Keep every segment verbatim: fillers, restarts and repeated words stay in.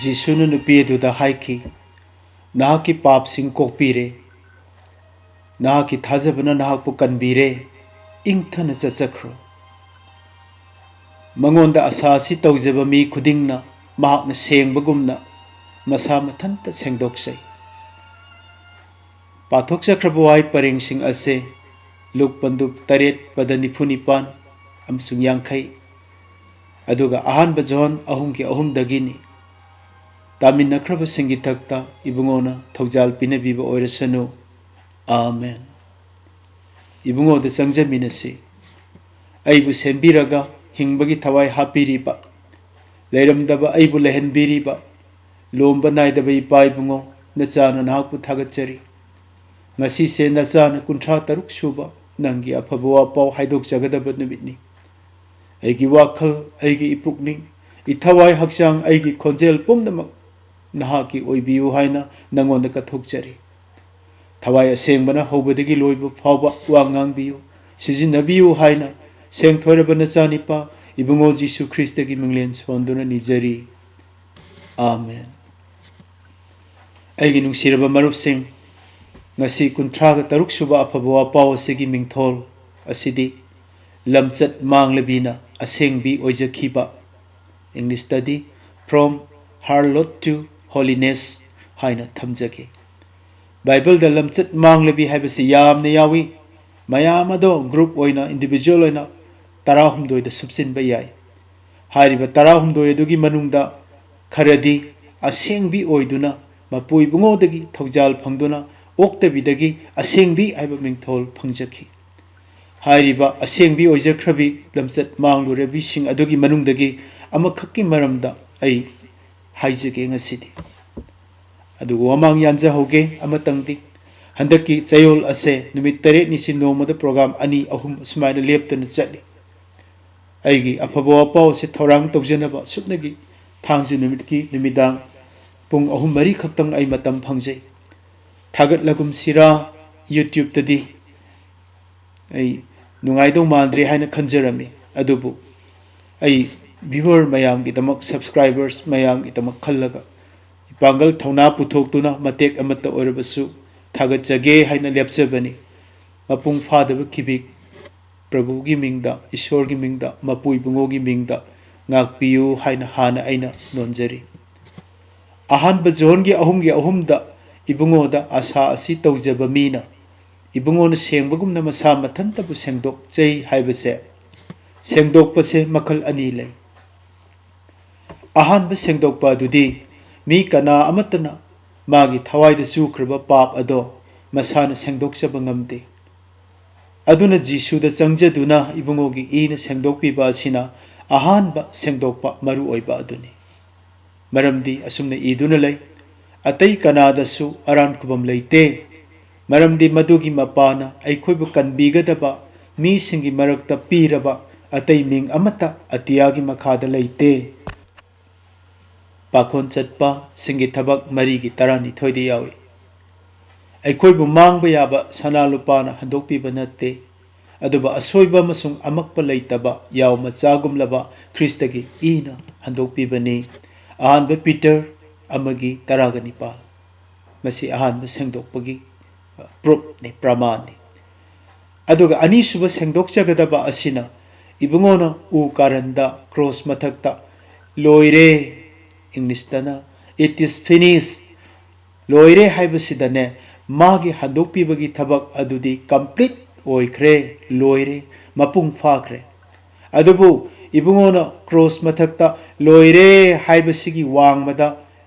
ꯖꯤꯁꯨꯅ ꯅꯨꯄꯤ ꯑꯗꯨꯗ ꯍꯥꯏꯈꯤ, "ꯅꯍꯥꯛꯀꯤ ꯄꯥꯞꯁꯤꯡ ꯀꯣꯛꯄꯤꯔꯦ꯫ ꯅꯍꯥꯛꯀꯤ ꯊꯥꯖꯕꯅ ꯅꯍꯥꯛꯄꯨ ꯀꯟꯕꯤꯔꯦ꯫ ꯏꯪꯊꯅ ꯆꯠꯆꯈ꯭ꯔꯣ"꯫ ꯃꯉꯣꯟꯗ ꯑꯁꯥ ꯑꯁꯤ ꯇꯧꯖꯕ ꯃꯤ ꯈꯨꯗꯤꯡꯅ ꯃꯍꯥꯛꯅ ꯁꯦꯡꯕꯒꯨꯝꯅ ꯃꯁꯥ ꯃꯊꯟꯇ ꯁꯦꯡꯗꯣꯛꯆꯩ꯫ ꯄꯥꯊꯣꯛꯆꯈ꯭ꯔꯕ ꯋꯥꯍꯩ ꯄꯔꯦꯡꯁꯤꯡ ꯑꯁꯦ ꯂꯨꯛ ꯄꯟꯗꯨꯞ ꯇꯔꯦꯠ ꯄꯗ ꯅꯤꯐꯨ ꯅꯤꯄꯥꯟ ꯑꯃꯁꯨꯡ ꯌꯥꯡꯈꯩ, ꯑꯗꯨꯒ ꯑꯍꯥꯟꯕ ꯖꯣꯟ ꯑꯍꯨꯝꯒꯤ ꯑꯍꯨꯝꯗꯒꯤꯅꯤ꯫ ꯇꯥꯃꯤꯟꯅꯈ꯭ꯔꯕꯁꯤꯡꯒꯤ ꯊꯛꯇ ꯏꯕꯨꯡꯉꯣꯅ ꯊꯧꯖꯥꯜ ꯄꯤꯅꯕꯤꯕ ꯑꯣꯏꯔꯁꯅꯨ꯫ ꯑꯥꯃꯦꯟ꯫ ꯏꯕꯨꯡꯉꯣꯗ ꯆꯪꯖꯃꯤꯟꯅꯁꯤ꯫ ꯑꯩꯕꯨ ꯁꯦꯝꯕꯤꯔꯒ ꯍꯤꯡꯕꯒꯤ ꯊꯋꯥꯏ ꯍꯥꯞꯄꯤꯔꯤꯕ, ꯂꯩꯔꯝꯗꯕ ꯑꯩꯕꯨ ꯂꯩꯍꯟꯕꯤꯔꯤꯕ, ꯂꯣꯝꯕ ꯅꯥꯏꯗꯕ ꯏꯄꯥ ꯏꯕꯨꯡꯉꯣ, ꯅꯆꯥꯅ ꯅꯍꯥꯛꯄꯨ ꯊꯥꯒꯠꯆꯔꯤ꯫ ꯉꯁꯤꯁꯦ ꯅꯆꯥꯅ ꯀꯨꯟꯊ꯭ꯔꯥ ꯇꯔꯨꯛ ꯁꯨꯕ ꯅꯪꯒꯤ ꯑꯐꯕ ꯋꯥꯄꯥꯎ ꯍꯥꯏꯗꯣꯛꯆꯒꯗꯕ ꯅꯨꯃꯤꯠꯅꯤ꯫ ꯑꯩꯒꯤ ꯋꯥꯈꯜ, ꯑꯩꯒꯤ ꯏꯄꯨꯛꯅꯤꯡ, ꯏꯊꯋꯥꯏ ꯍꯛꯆꯥꯡ, ꯑꯩꯒꯤ ꯈꯣꯟꯖꯦꯜ ꯄꯨꯝꯅꯃꯛ ꯅꯍꯥꯛꯀꯤ ꯑꯣꯏꯕꯤꯌꯨ ꯍꯥꯏꯅ ꯅꯉꯣꯟꯗ ꯀꯠꯊꯣꯛꯆꯔꯤ꯫ ꯊꯋꯥꯏ ꯑꯁꯦꯡꯕꯅ ꯍꯧꯕꯗꯒꯤ ꯂꯣꯏꯕ ꯐꯥꯎꯕ ꯋꯥ ꯉꯥꯡꯕꯤꯌꯨ, ꯁꯤꯖꯤꯟꯅꯕꯤꯌꯨ ꯍꯥꯏꯅ ꯁꯦꯡꯊꯣꯏꯔꯕ ꯅꯆꯥꯅꯤꯄꯥ ꯏꯕꯨꯡꯉꯣ ꯖꯤꯁꯨ ꯈ꯭ꯔꯤꯁꯇꯒꯤ ꯃꯤꯡꯂꯦꯟ ꯁꯣꯟꯗꯨꯅ ꯅꯤꯖꯔꯤ꯫ ꯑꯥꯃꯦꯟ꯫ ꯑꯩꯒꯤ ꯅꯨꯡꯁꯤꯔꯕ ꯃꯔꯨꯞꯁꯤꯡ, ꯉꯁꯤ ꯀꯨꯟꯊ꯭ꯔꯥꯒ ꯇꯔꯨꯛ ꯁꯨꯕ ꯑꯐꯕ ꯋꯥꯄꯥꯎ ꯑꯁꯤꯒꯤ ꯃꯤꯡꯊꯣꯜ ꯑꯁꯤꯗꯤ ꯂꯝꯆꯠ ꯃꯥꯡꯂꯕꯤꯅ ꯑꯁꯦꯡꯕꯤ ꯑꯣꯏꯖꯈꯤꯕ, ꯏꯪꯂꯤꯁꯇꯗꯤ "From Harlot to Holiness" ꯍꯥꯏꯅ ꯊꯝꯖꯒꯦ꯫ ꯕꯥꯏꯕꯜꯗ ꯂꯝꯆꯠ ꯃꯥꯡꯂꯕꯤ ꯍꯥꯏꯕꯁꯤ ꯌꯥꯝꯅ ꯌꯥꯎꯏ꯫ ꯃꯌꯥꯝ ꯑꯗꯣ ꯒ꯭ꯔꯨꯞ ꯑꯣꯏꯅ, ꯏꯟꯗꯤꯚꯤꯖꯨꯋꯦꯜ ꯑꯣꯏꯅ ꯇꯔꯥꯍꯨꯝꯗꯣꯏꯗ ꯁꯨꯞꯆꯤꯟꯕ ꯌꯥꯏ꯫ ꯍꯥꯏꯔꯤꯕ ꯇꯔꯥꯍꯨꯝꯗꯣꯏ ꯑꯗꯨꯒꯤ ꯃꯅꯨꯡꯗ ꯈꯔꯗꯤ ꯑꯁꯦꯡꯕꯤ ꯑꯣꯏꯗꯨꯅ ꯃꯄꯨ ꯏꯕꯨꯡꯉꯣꯗꯒꯤ ꯊꯧꯖꯥꯜ ꯐꯪꯗꯨꯅ ꯑꯣꯛꯇꯕꯤꯗꯒꯤ ꯑꯁꯦꯡꯕꯤ ꯍꯥꯏꯕ ꯃꯤꯡꯊꯣꯜ ꯐꯪꯖꯈꯤ꯫ ꯍꯥꯏꯔꯤꯕ ꯑꯁꯦꯡꯕꯤ ꯑꯣꯏꯖꯈ꯭ꯔꯕꯤ ꯂꯝꯆꯠ ꯃꯥꯡꯂꯨꯔꯕꯤꯁꯤꯡ ꯑꯗꯨꯒꯤ ꯃꯅꯨꯡꯗꯒꯤ ꯑꯃꯈꯛꯀꯤ ꯃꯔꯝꯗ ꯑꯩ ꯍꯥꯏꯖꯒꯦ ꯉꯁꯤꯗꯤ꯫ ꯑꯗꯨꯒ ꯋꯥꯃꯥꯡ ꯌꯥꯟꯖꯍꯧꯒꯦ ꯑꯃꯇꯪꯗꯤ꯫ ꯍꯟꯗꯛꯀꯤ ꯆꯌꯣꯜ ꯑꯁꯦ ꯅꯨꯃꯤꯠ ꯇꯔꯦꯠꯅꯤꯁꯤ ꯅꯣꯡꯃꯗ ꯄ꯭ꯔꯣꯒ꯭ꯔꯥꯝ ꯑꯅꯤ ꯑꯍꯨꯝ ꯑꯁꯨꯃꯥꯏꯅ ꯂꯦꯞꯇꯅ ꯆꯠꯂꯤ꯫ ꯑꯩꯒꯤ ꯑꯐꯕ ꯋꯥꯄꯥꯎ ꯑꯁꯤ ꯊꯧꯔꯥꯡ ꯇꯧꯖꯅꯕ ꯁꯨꯞꯅꯒꯤ ꯊꯥꯡꯖ ꯅꯨꯃꯤꯠꯀꯤ ꯅꯨꯃꯤꯗꯥꯡ ꯄꯨꯡ ꯑꯍꯨꯝ ꯃꯔꯤ ꯈꯛꯇꯪ ꯑꯩ ꯃꯇꯝ ꯐꯪꯖꯩ꯫ ꯊꯥꯒꯠꯂꯒꯨꯝꯁꯤꯔꯥ YouTubeꯇꯗꯤ ꯑꯩ ꯅꯨꯡꯉꯥꯏꯗꯧ ꯃꯥꯟꯗ꯭ꯔꯦ ꯍꯥꯏꯅ ꯈꯟꯖꯔꯝꯃꯤ꯫ ꯑꯗꯨꯕꯨ ꯑꯩ Viewer ꯃꯌꯥꯝꯒꯤꯗꯃꯛ, subscribers ꯃꯌꯥꯝꯒꯤꯗꯃꯛ ꯈꯜꯂꯒ ꯏꯄꯥꯡꯒꯜ ꯊꯧꯅꯥ ꯄꯨꯊꯣꯛꯇꯨꯅ ꯃꯇꯦꯛ ꯑꯃꯠꯇ ꯑꯣꯏꯔꯕꯁꯨ ꯊꯥꯒꯠꯆꯒꯦ ꯍꯥꯏꯅ ꯂꯦꯞꯆꯕꯅꯤ꯫ ꯃꯄꯨꯡ ꯐꯥꯗꯕ ꯈꯤꯕꯤꯛ ꯄ꯭ꯔꯚꯨꯒꯤ ꯃꯤꯡꯗ, ꯏꯁꯣꯔꯒꯤ ꯃꯤꯡꯗ, ꯃꯄꯨ ꯏꯕꯨꯡꯉꯣꯒꯤ ꯃꯤꯡꯗ ꯉꯥꯛꯄꯤꯌꯨ ꯍꯥꯏꯅ ꯍꯥꯟꯅ ꯑꯩꯅ ꯅꯣꯟꯖꯔꯤ꯫ ꯑꯍꯥꯟꯕ ꯖꯣꯟꯒꯤ ꯑꯍꯨꯝꯒꯤ ꯑꯍꯨꯝꯗ ꯏꯕꯨꯡꯉꯣꯗ ꯑꯁꯥ ꯑꯁꯤ ꯇꯧꯖꯕ ꯃꯤꯅ ꯏꯕꯨꯡꯉꯣꯅ ꯁꯦꯡꯕꯒꯨꯝꯅ ꯃꯁꯥ ꯃꯊꯟꯇꯕꯨ ꯁꯦꯡꯗꯣꯛꯆꯩ ꯍꯥꯏꯕꯁꯦ, ꯁꯦꯡꯗꯣꯛꯄꯁꯦ ꯃꯈꯜ ꯑꯅꯤ ꯂꯩ꯫ ꯑꯍꯥꯟꯕ ꯁꯦꯡꯗꯣꯛꯄ ꯑꯗꯨꯗꯤ ꯃꯤ ꯀꯅꯥ ꯑꯃꯠꯇꯅ ꯃꯥꯒꯤ ꯊꯋꯥꯏꯗ ꯆꯨꯈ꯭ꯔꯕ ꯄꯥꯞ ꯑꯗꯣ ꯃꯁꯥꯅ ꯁꯦꯡꯗꯣꯛꯆꯕ ꯉꯝꯗꯦ꯫ ꯑꯗꯨꯅ ꯖꯤꯁꯨꯗ ꯆꯪꯖꯗꯨꯅ ꯏꯕꯨꯡꯉꯣꯒꯤ ꯏꯅ ꯁꯦꯡꯗꯣꯛꯄꯤꯕ ꯑꯁꯤꯅ ꯑꯍꯥꯟꯕ ꯁꯦꯡꯗꯣꯛꯄ ꯃꯔꯨ ꯑꯣꯏꯕ ꯑꯗꯨꯅꯤ꯫ ꯃꯔꯝꯗꯤ ꯑꯁꯨꯝꯅ ꯏꯗꯨꯅ ꯂꯩ, "ꯑꯇꯩ ꯀꯅꯥꯗꯁꯨ ꯑꯔꯥꯟ ꯈꯨꯕꯝ ꯂꯩꯇꯦ, ꯃꯔꯝꯗꯤ ꯃꯗꯨꯒꯤ ꯃꯄꯥꯅ ꯑꯩꯈꯣꯏꯕꯨ ꯀꯟꯕꯤꯒꯗꯕ ꯃꯤꯁꯤꯡꯒꯤ ꯃꯔꯛꯇ ꯄꯤꯔꯕ ꯑꯇꯩ ꯃꯤꯡ ꯑꯃꯠꯇ ꯑꯇꯤꯌꯥꯒꯤ ꯃꯈꯥꯗ ꯂꯩꯇꯦ"꯫ ꯄꯥꯈꯣꯟ ꯆꯠꯄꯁꯤꯡꯒꯤ ꯊꯕꯛ ꯃꯔꯤꯒꯤ ꯇꯔꯥꯅꯤꯊꯣꯏꯗ ꯌꯥꯎꯏ꯫ ꯑꯩꯈꯣꯏꯕꯨ ꯃꯥꯡꯕ ꯌꯥꯕ ꯁꯅꯥ ꯂꯨꯄꯥꯅ ꯍꯟꯗꯣꯛꯄꯤꯕ ꯅꯠꯇꯦ, ꯑꯗꯨꯕꯨ ꯑꯁꯣꯏꯕ ꯑꯃꯁꯨꯡ ꯑꯃꯛꯄ ꯂꯩꯇꯕ ꯌꯥꯎ ꯃꯆꯥꯒꯨꯝꯂꯕ ꯈ꯭ꯔꯤꯁꯇꯒꯤ ꯏꯅ ꯍꯟꯗꯣꯛꯄꯤꯕꯅꯤ꯫ ꯑꯍꯥꯟꯕ ꯄꯤꯇꯔ ꯑꯃꯒꯤ ꯇꯔꯥꯒ ꯅꯤꯄꯥꯜ꯫ ꯃꯁꯤ ꯑꯍꯥꯟꯕ ꯁꯦꯡꯗꯣꯛꯄꯒꯤ, ꯑ, ꯄ꯭ꯔꯨꯞꯅꯤ, ꯄ꯭ꯔꯃꯥꯟꯅꯤ꯫ ꯑꯗꯨꯒ ꯑꯅꯤꯁꯨꯕ ꯁꯦꯡꯗꯣꯛꯆꯒꯗꯕ ꯑꯁꯤꯅ ꯏꯕꯨꯡꯉꯣꯅ ꯎ ꯀꯥꯔꯟꯗ ꯀ꯭ꯔꯣꯁ ꯃꯊꯛꯇ "ꯂꯣꯏꯔꯦ", ꯏꯪꯂꯤꯁꯇꯅ "It is finished", ꯂꯣꯏꯔꯦ ꯍꯥꯏꯕꯁꯤꯗꯅꯦ, ꯃꯥꯒꯤ ꯍꯟꯗꯣꯛꯄꯤꯕꯒꯤ ꯊꯕꯛ ꯑꯗꯨꯗꯤ complete ꯑꯣꯏꯈ꯭ꯔꯦ, ꯂꯣꯏꯔꯦ, ꯃꯄꯨꯡ ꯐꯥꯈ꯭ꯔꯦ꯫ ꯑꯗꯨꯕꯨ ꯏꯕꯨꯡꯉꯣꯅ ꯀ꯭ꯔꯣꯁ ꯃꯊꯛꯇ "ꯂꯣꯏꯔꯦ" ꯍꯥꯏꯕꯁꯤꯒꯤ ꯋꯥꯡꯃꯗ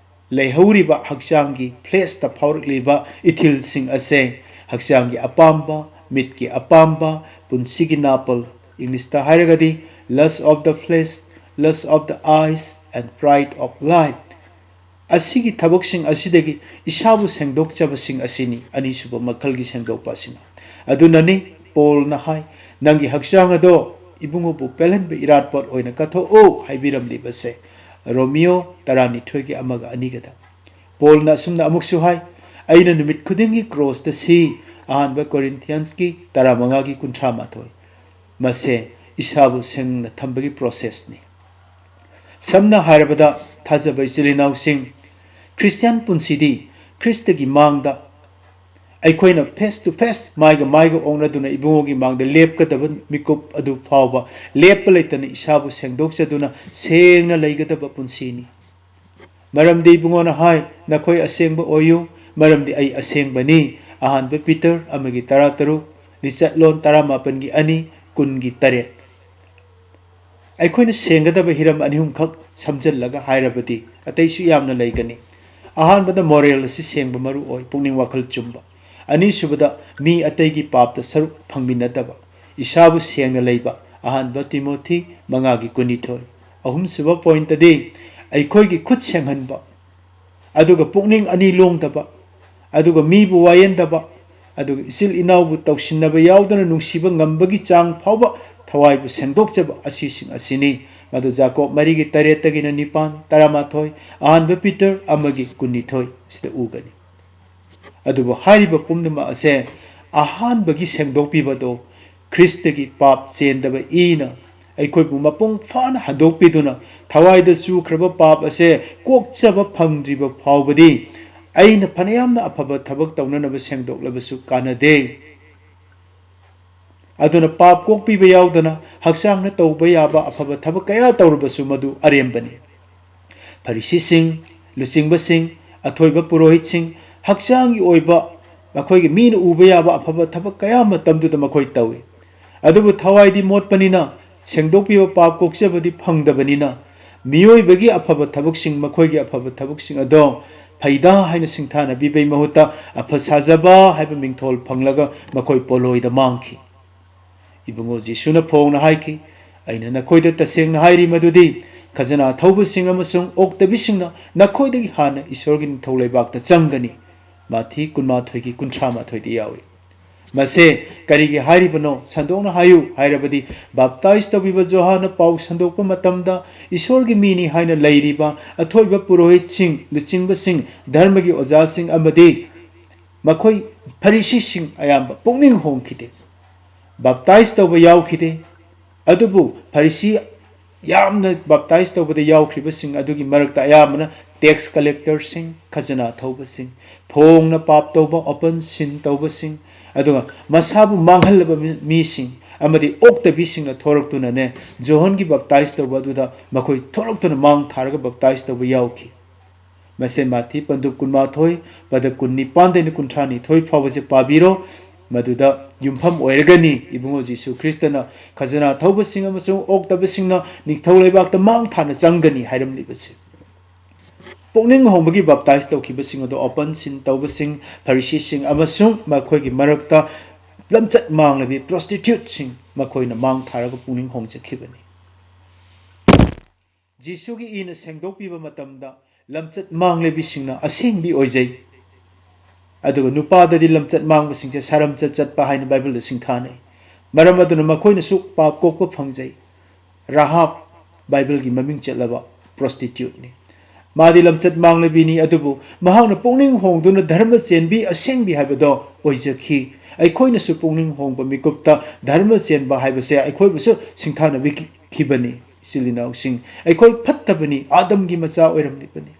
ꯂꯩꯍꯧꯔꯤꯕ ꯍꯛꯆꯥꯡꯒꯤ ꯐ꯭ꯂꯦꯁꯇ ꯐꯥꯎꯔꯛꯂꯤꯕ ꯏꯊꯤꯜꯁꯤꯡ ꯑꯁꯦ ꯍꯛꯆꯥꯡꯒꯤ ꯑꯄꯥꯝꯕ, ꯃꯤꯠꯀꯤ ꯑꯄꯥꯝꯕ, ꯄꯨꯟꯁꯤꯒꯤ ꯅꯥꯄꯜ, ꯏꯪꯂꯤꯁꯇ ꯍꯥꯏꯔꯒꯗꯤ "lust of the flesh, lust of the eyes and pride of life", ꯑꯁꯤꯒꯤ ꯊꯕꯛꯁꯤꯡ ꯑꯁꯤꯗꯒꯤ ꯏꯁꯥꯕꯨ ꯁꯦꯡꯗꯣꯛꯆꯕꯁꯤꯡ ꯑꯁꯤꯅꯤ ꯑꯅꯤꯁꯨꯕ ꯃꯈꯜꯒꯤ ꯁꯦꯡꯗꯣꯛꯄ ꯑꯁꯤꯅ꯫ ꯑꯗꯨꯅꯅꯤ ꯄꯣꯜꯅ ꯍꯥꯏ, "ꯅꯪꯒꯤ ꯍꯛꯆꯥꯡ ꯑꯗꯣ ꯏꯕꯨꯡꯉꯣꯕꯨ ꯄꯦꯜꯍꯟꯕ ꯏꯔꯥꯠꯄꯣꯠ ꯑꯣꯏꯅ ꯀꯠꯊꯣꯛꯎ" ꯍꯥꯏꯕꯤꯔꯝꯂꯤꯕꯁꯦ꯫ ꯔꯣꯃꯤꯌꯣ ꯇꯔꯥꯅꯤꯊꯣꯏꯒꯤ ꯑꯃꯒ ꯑꯅꯤꯒꯗ꯫ ꯄꯣꯜꯅ ꯑꯁꯨꯝꯅ ꯑꯃꯨꯛꯁꯨ ꯍꯥꯏ, "ꯑꯩꯅ ꯅꯨꯃꯤꯠ ꯈꯨꯗꯤꯡꯒꯤ ꯀ꯭ꯔꯣꯁꯇ ꯁꯤ", ꯑꯍꯥꯟꯕ ꯀꯣꯔꯤꯟꯊꯤꯌꯟꯁꯀꯤ ꯇꯔꯥꯃꯉꯥꯒꯤ ꯀꯨꯟꯊ꯭ꯔꯥ ꯃꯥꯊꯣꯏ꯫ ꯃꯁꯦ ꯏꯁꯥꯕꯨ ꯁꯦꯡꯅ ꯊꯝꯕꯒꯤ ꯄ꯭ꯔꯣꯁꯦꯁꯅꯤ꯫ ꯁꯝꯅ ꯍꯥꯏꯔꯕꯗ, ꯊꯥꯖꯕ ꯏꯆꯤꯜ ꯏꯅꯥꯎꯁꯤꯡ, ꯈ꯭ꯔꯤꯁꯇꯤꯌꯥꯟ ꯄꯨꯟꯁꯤꯗꯤ ꯈ꯭ꯔꯤꯁꯇꯒꯤ ꯃꯥꯡꯗ ꯑꯩꯈꯣꯏꯅ face to face, ꯃꯥꯏꯒ ꯃꯥꯏꯒ ꯑꯣꯛꯅꯗꯨꯅ ꯏꯕꯨꯡꯉꯣꯒꯤ ꯃꯥꯡꯗ ꯂꯦꯞꯀꯗꯕ ꯃꯤꯀꯨꯞ ꯑꯗꯨ ꯐꯥꯎꯕ ꯂꯦꯞꯄ ꯂꯩꯇꯅ ꯏꯁꯥꯕꯨ ꯁꯦꯡꯗꯣꯛꯆꯗꯨꯅ ꯁꯦꯡꯅ ꯂꯩꯒꯗꯕ ꯄꯨꯟꯁꯤꯅꯤ꯫ ꯃꯔꯝꯗꯤ ꯏꯕꯨꯡꯉꯣꯅ ꯍꯥꯏ, "ꯅꯈꯣꯏ ꯑꯁꯦꯡꯕ ꯑꯣꯏꯌꯨ, ꯃꯔꯝꯗꯤ ꯑꯩ ꯑꯁꯦꯡꯕꯅꯤ"꯫ ꯑꯍꯥꯟꯕ ꯄꯤꯇꯔ ꯑꯃꯒꯤ ꯇꯔꯥꯇꯔꯨꯛ, ꯂꯤꯆꯠꯂꯣꯟ ꯇꯔꯥꯃꯥꯄꯟꯒꯤ ꯑꯅꯤ, ꯀꯨꯟꯒꯤ ꯇꯔꯦꯠ꯫ ꯑꯩꯈꯣꯏꯅ ꯁꯦꯡꯒꯗꯕ ꯍꯤꯔꯝ ꯑꯅꯤ ꯑꯍꯨꯝꯈꯛ ꯁꯝꯖꯜꯂꯒ ꯍꯥꯏꯔꯕꯗꯤ ꯑꯇꯩꯁꯨ ꯌꯥꯝꯅ ꯂꯩꯒꯅꯤ꯫ ꯑꯍꯥꯟꯕꯗ moral ꯑꯁꯤ ꯁꯦꯡꯕ ꯃꯔꯨ ꯑꯣꯏ, ꯄꯨꯛꯅꯤꯡ ꯋꯥꯈꯜ ꯆꯨꯝꯕ꯫ ꯑꯅꯤꯁꯨꯕꯗ ꯃꯤ ꯑꯇꯩꯒꯤ ꯄꯥꯞꯇ ꯁꯔꯨꯛ ꯐꯪꯃꯤꯟꯅꯗꯕ, ꯏꯁꯥꯕꯨ ꯁꯦꯡꯅ ꯂꯩꯕ, ꯑꯍꯥꯟꯕ ꯇꯤꯃꯣꯊꯤ ꯃꯉꯥꯒꯤ ꯀꯨꯟꯅꯤꯊꯣꯏ꯫ ꯑꯍꯨꯝꯁꯨꯕ point ꯑꯗꯤ ꯑꯩꯈꯣꯏꯒꯤ ꯈꯨꯠ ꯁꯦꯡꯍꯟꯕ, ꯑꯗꯨꯒ ꯄꯨꯛꯅꯤꯡ ꯑꯅꯤ ꯂꯣꯡꯗꯕ, ꯑꯗꯨꯒ ꯃꯤꯕꯨ ꯋꯥꯌꯦꯟꯗꯕ, ꯑꯗꯨꯒ ꯏꯆꯤꯜ ꯏꯅꯥꯎꯕꯨ ꯇꯧꯁꯤꯟꯅꯕ ꯌꯥꯎꯗꯅ ꯅꯨꯡꯁꯤꯕ ꯉꯝꯕꯒꯤ ꯆꯥꯡ ꯐꯥꯎꯕ ꯊꯋꯥꯏꯕꯨ ꯁꯦꯡꯗꯣꯛꯆꯕ ꯑꯁꯤꯁꯤꯡ ꯑꯁꯤꯅꯤ꯫ ꯃꯗꯨ ꯖꯥꯀꯣꯕ ꯃꯔꯤꯒꯤ ꯇꯔꯦꯠꯇꯒꯤꯅ ꯅꯤꯄꯥꯟ, ꯇꯔꯥꯃꯥꯊꯣꯏ, ꯑꯍꯥꯟꯕ ꯄꯤꯇꯔ ꯑꯃꯒꯤ ꯀꯨꯟꯅꯤꯊꯣꯏ ꯁꯤꯗ ꯎꯒꯅꯤ꯫ ꯑꯗꯨꯕꯨ ꯍꯥꯏꯔꯤꯕ ꯄꯨꯝꯅꯃꯛ ꯑꯁꯦ ꯑꯍꯥꯟꯕꯒꯤ ꯁꯦꯡꯗꯣꯛꯄꯤꯕꯗꯣ ꯈ꯭ꯔꯤꯁꯇꯒꯤ ꯄꯥꯞ ꯆꯦꯟꯗꯕ ꯏꯅ ꯑꯩꯈꯣꯏꯕꯨ ꯃꯄꯨꯡ ꯐꯥꯅ ꯍꯟꯗꯣꯛꯄꯤꯗꯨꯅ ꯊꯋꯥꯏꯗ ꯆꯨꯈ꯭ꯔꯕ ꯄꯥꯞ ꯑꯁꯦ ꯀꯣꯛꯆꯕ ꯐꯪꯗ꯭ꯔꯤꯕ ꯐꯥꯎꯕꯗꯤ ꯑꯩꯅ ꯐꯅꯌꯥꯝꯅ ꯑꯐꯕ ꯊꯕꯛ ꯇꯧꯅꯅꯕ ꯁꯦꯡꯗꯣꯛꯂꯕꯁꯨ ꯀꯥꯟꯅꯗꯦ꯫ ꯑꯗꯨꯅ ꯄꯥꯞ ꯀꯣꯛꯄꯤꯕ ꯌꯥꯎꯗꯅ ꯍꯛꯆꯥꯡꯅ ꯇꯧꯕ ꯌꯥꯕ ꯑꯐꯕ ꯊꯕꯛ ꯀꯌꯥ ꯇꯧꯔꯕꯁꯨ ꯃꯗꯨ ꯑꯔꯦꯝꯕꯅꯤ꯫ ꯐꯔꯤꯁꯤꯁꯤꯡ, ꯂꯨꯆꯤꯡꯕꯁꯤꯡ, ꯑꯊꯣꯏꯕ ꯄꯨꯔꯣꯍꯤꯠꯁꯤꯡ, ꯍꯛꯆꯥꯡꯒꯤ ꯑꯣꯏꯕ ꯃꯈꯣꯏꯒꯤ ꯃꯤꯅ ꯎꯕ ꯌꯥꯕ ꯑꯐꯕ ꯊꯕꯛ ꯀꯌꯥ ꯃꯇꯝꯗꯨꯗ ꯃꯈꯣꯏ ꯇꯧꯏ꯫ ꯑꯗꯨꯕꯨ ꯊꯋꯥꯏꯗꯤ ꯃꯣꯠꯄꯅꯤꯅ, ꯁꯦꯡꯗꯣꯛꯄꯤꯕ ꯄꯥꯞ ꯀꯣꯛꯆꯕꯗꯤ ꯐꯪꯗꯕꯅꯤꯅ, ꯃꯤꯑꯣꯏꯕꯒꯤ ꯑꯐꯕ ꯊꯕꯛꯁꯤꯡ, ꯃꯈꯣꯏꯒꯤ ꯑꯐꯕ ꯊꯕꯛꯁꯤꯡ ꯑꯗꯣ ꯐꯩꯗꯥ ꯍꯥꯏꯅ ꯁꯤꯡꯊꯥꯅꯕꯤꯕꯩ ꯃꯍꯨꯠꯇ ꯑꯐ ꯁꯥꯖꯕ ꯍꯥꯏꯕ ꯃꯤꯡꯊꯣꯜ ꯐꯪꯂꯒ ꯃꯈꯣꯏ ꯄꯣꯂꯣꯏꯗ ꯃꯥꯡꯈꯤ꯫ ꯏꯕꯨꯡꯉꯣ ꯖꯤꯁꯨꯅ ꯐꯣꯡꯅ ꯍꯥꯏꯈꯤ, "ꯑꯩꯅ ꯅꯈꯣꯏꯗ ꯇꯁꯦꯡꯅ ꯍꯥꯏꯔꯤ ꯃꯗꯨꯗꯤ, ꯈꯖꯅꯥ ꯊꯧꯕꯁꯤꯡ ꯑꯃꯁꯨꯡ ꯑꯣꯛꯇꯕꯤꯁꯤꯡꯅ ꯅꯈꯣꯏꯗꯒꯤ ꯍꯥꯟꯅ ꯏꯁꯣꯔꯒꯤ ꯅꯤꯡꯊꯧ ꯂꯩꯕꯥꯛꯇ ꯆꯪꯒꯅꯤ"꯫ ꯃꯥꯊꯤ ꯀꯨꯟꯃꯥꯊꯣꯏꯒꯤ ꯀꯨꯟꯊ꯭ꯔꯥ ꯃꯥꯊꯣꯏꯗ ꯌꯥꯎꯏ꯫ ꯃꯁꯦ ꯀꯔꯤꯒꯤ ꯍꯥꯏꯔꯤꯕꯅꯣ? ꯁꯟꯗꯣꯛꯅ ꯍꯥꯏꯌꯨ ꯍꯥꯏꯔꯕꯗꯤ, ꯕꯥꯞꯇꯥꯏꯖ ꯇꯧꯕꯤꯕ ꯖꯣꯍꯥꯟꯅ ꯄꯥꯎ ꯁꯟꯗꯣꯛꯄ ꯃꯇꯝꯗ, ꯏꯁꯣꯔꯒꯤ ꯃꯤꯅꯤ ꯍꯥꯏꯅ ꯂꯩꯔꯤꯕ ꯑꯊꯣꯏꯕ ꯄꯨꯔꯣꯍꯤꯠꯁꯤꯡ, ꯂꯨꯆꯤꯡꯕꯁꯤꯡ, ꯙꯔꯃꯒꯤ ꯑꯣꯖꯥꯁꯤꯡ ꯑꯃꯗꯤ ꯃꯈꯣꯏ ꯐꯔꯤꯁꯤꯁꯤꯡ ꯑꯌꯥꯝꯕ ꯄꯨꯛꯅꯤꯡ ꯍꯣꯡꯈꯤꯗꯦ꯫ ꯕꯥꯞꯇꯥꯏꯖ ꯇꯧꯕ ꯌꯥꯎꯈꯤꯗꯦ꯫ ꯑꯗꯨꯕꯨ ꯐꯔꯤꯁꯤ ꯌꯥꯝꯅ ꯕꯥꯞꯇꯥꯏꯁ ꯇꯧꯕꯗ ꯌꯥꯎꯈ꯭ꯔꯤꯕꯁꯤꯡ ꯑꯗꯨꯒꯤ ꯃꯔꯛꯇ ꯑꯌꯥꯝꯕꯅ ꯇꯦꯛꯁ ꯀꯂꯦꯛꯇꯔꯁꯤꯡ, ꯈꯖꯅꯥ ꯊꯧꯕꯁꯤꯡ, ꯐꯣꯡꯅ ꯄꯥꯞ ꯇꯧꯕ, ꯑꯣꯄꯟ ꯁꯤꯟ ꯇꯧꯕꯁꯤꯡ, ꯑꯗꯨꯒ ꯃꯁꯥꯕꯨ ꯃꯥꯡꯍꯜꯂꯕ ꯃꯤ-, ꯃꯤꯁꯤꯡ ꯑꯃꯗꯤ ꯑꯣꯛꯇꯕꯤꯁꯤꯡꯅ ꯊꯣꯔꯛꯇꯨꯅꯅꯦ, ꯖꯣꯍꯟꯒꯤ ꯕꯥꯞꯇꯥꯏꯁ ꯇꯧꯕ ꯑꯗꯨꯗ ꯃꯈꯣꯏ ꯊꯣꯔꯛꯇꯨꯅ ꯃꯥꯡ ꯊꯥꯔꯒ ꯕꯥꯞꯇꯥꯏꯁ ꯇꯧꯕ ꯌꯥꯎꯈꯤ꯫ ꯃꯁꯦ ꯃꯥꯊꯤ ꯄꯟꯗꯨꯞ ꯀꯨꯟꯃꯥꯊꯣꯏ, ꯄꯗ ꯀꯨꯟꯅꯤꯄꯥꯟꯗꯩꯅ ꯀꯨꯟꯊ꯭ꯔꯥꯅꯤꯊꯣꯏ ꯐꯥꯎꯕꯁꯦ ꯄꯥꯕꯤꯔꯣ꯫ ꯃꯗꯨꯗ ꯌꯨꯝꯐꯝ ꯑꯣꯏꯔꯒꯅꯤ ꯏꯕꯨꯡꯉꯣ ꯖꯤꯁꯨ ꯈ꯭ꯔꯤꯁꯇꯅ ꯈꯖꯅꯥ ꯊꯧꯕꯁꯤꯡ ꯑꯃꯁꯨꯡ ꯑꯣꯛꯇꯕꯁꯤꯡꯅ ꯅꯤꯡꯊꯧ ꯂꯩꯕꯥꯛꯇ ꯃꯥꯡ ꯊꯥꯅ ꯆꯪꯒꯅꯤ ꯍꯥꯏꯔꯝꯂꯤꯕꯁꯦ꯫ ꯄꯨꯛꯅꯤꯡ ꯍꯣꯡꯕꯒꯤ ꯕꯥꯞꯇꯥꯏꯁ ꯇꯧꯈꯤꯕꯁꯤꯡ ꯑꯗꯨ ꯑꯣꯄꯟ ꯁꯤꯟ ꯇꯧꯕꯁꯤꯡ, ꯐꯔꯤꯁꯤꯁꯤꯡ ꯑꯃꯁꯨꯡ ꯃꯈꯣꯏꯒꯤ ꯃꯔꯛꯇ ꯂꯝꯆꯠ ꯃꯥꯡꯂꯕꯤ ꯄ꯭ꯔꯣꯁꯇꯤꯇ꯭ꯌꯨꯠꯁꯤꯡ ꯃꯈꯣꯏꯅ ꯃꯥꯡ ꯊꯥꯔꯒ ꯄꯨꯛꯅꯤꯡ ꯍꯣꯡꯖꯈꯤꯕꯅꯤ꯫ ꯖꯤꯁꯨꯒꯤ ꯏꯅ ꯁꯦꯡꯗꯣꯛꯄꯤꯕ ꯃꯇꯝꯗ ꯂꯝꯆꯠ ꯃꯥꯡꯂꯦꯕꯤꯁꯤꯡꯅ ꯑꯁꯦꯡꯕꯤ ꯑꯣꯏꯖꯩ꯫ ꯑꯗꯨꯒ ꯅꯨꯄꯥꯗꯗꯤ ꯂꯝꯆꯠ ꯃꯥꯡꯕꯁꯤꯡꯁꯦ ꯁꯥꯔꯝꯆꯠ ꯆꯠꯄ ꯍꯥꯏꯅ ꯕꯥꯏꯕꯜꯗ ꯁꯤꯡꯊꯥꯅꯩ꯫ ꯃꯔꯝ ꯑꯗꯨꯅ ꯃꯈꯣꯏꯅꯁꯨ ꯄꯥꯞ ꯀꯣꯛꯄ ꯐꯪꯖꯩ꯫ ꯔꯥꯍꯥꯕ ꯕꯥꯏꯕꯜꯒꯤ ꯃꯃꯤꯡ ꯆꯠꯂꯕ ꯄ꯭ꯔꯣꯁꯇꯤꯇ꯭ꯌꯨꯠꯅꯤ꯫ ꯃꯥꯗꯤ ꯂꯝꯆꯠ ꯃꯥꯡꯂꯕꯤꯅꯤ, ꯑꯗꯨꯕꯨ ꯃꯍꯥꯛꯅ ꯄꯨꯛꯅꯤꯡ ꯍꯣꯡꯗꯨꯅ ꯙꯔꯃ ꯆꯦꯟꯕꯤ ꯑꯁꯦꯡꯕꯤ ꯍꯥꯏꯕꯗꯣ ꯑꯣꯏꯖꯈꯤ꯫ ꯑꯩꯈꯣꯏꯅꯁꯨ ꯄꯨꯛꯅꯤꯡ ꯍꯣꯡꯕ ꯃꯤꯀꯨꯞꯇ ꯙꯔꯃ ꯆꯦꯟꯕ ꯍꯥꯏꯕꯁꯦ ꯑꯩꯈꯣꯏꯕꯨꯁꯨ ꯁꯤꯡꯊꯥꯅꯕꯤꯈꯤꯕꯅꯤ꯫ ꯏꯆꯤꯜ ꯏꯅꯥꯎꯁꯤꯡ, ꯑꯩꯈꯣꯏ ꯐꯠꯇꯕꯅꯤ, ꯑꯥꯗꯝꯒꯤ ꯃꯆꯥ ꯑꯣꯏꯔꯝꯂꯤꯕꯅꯤ꯫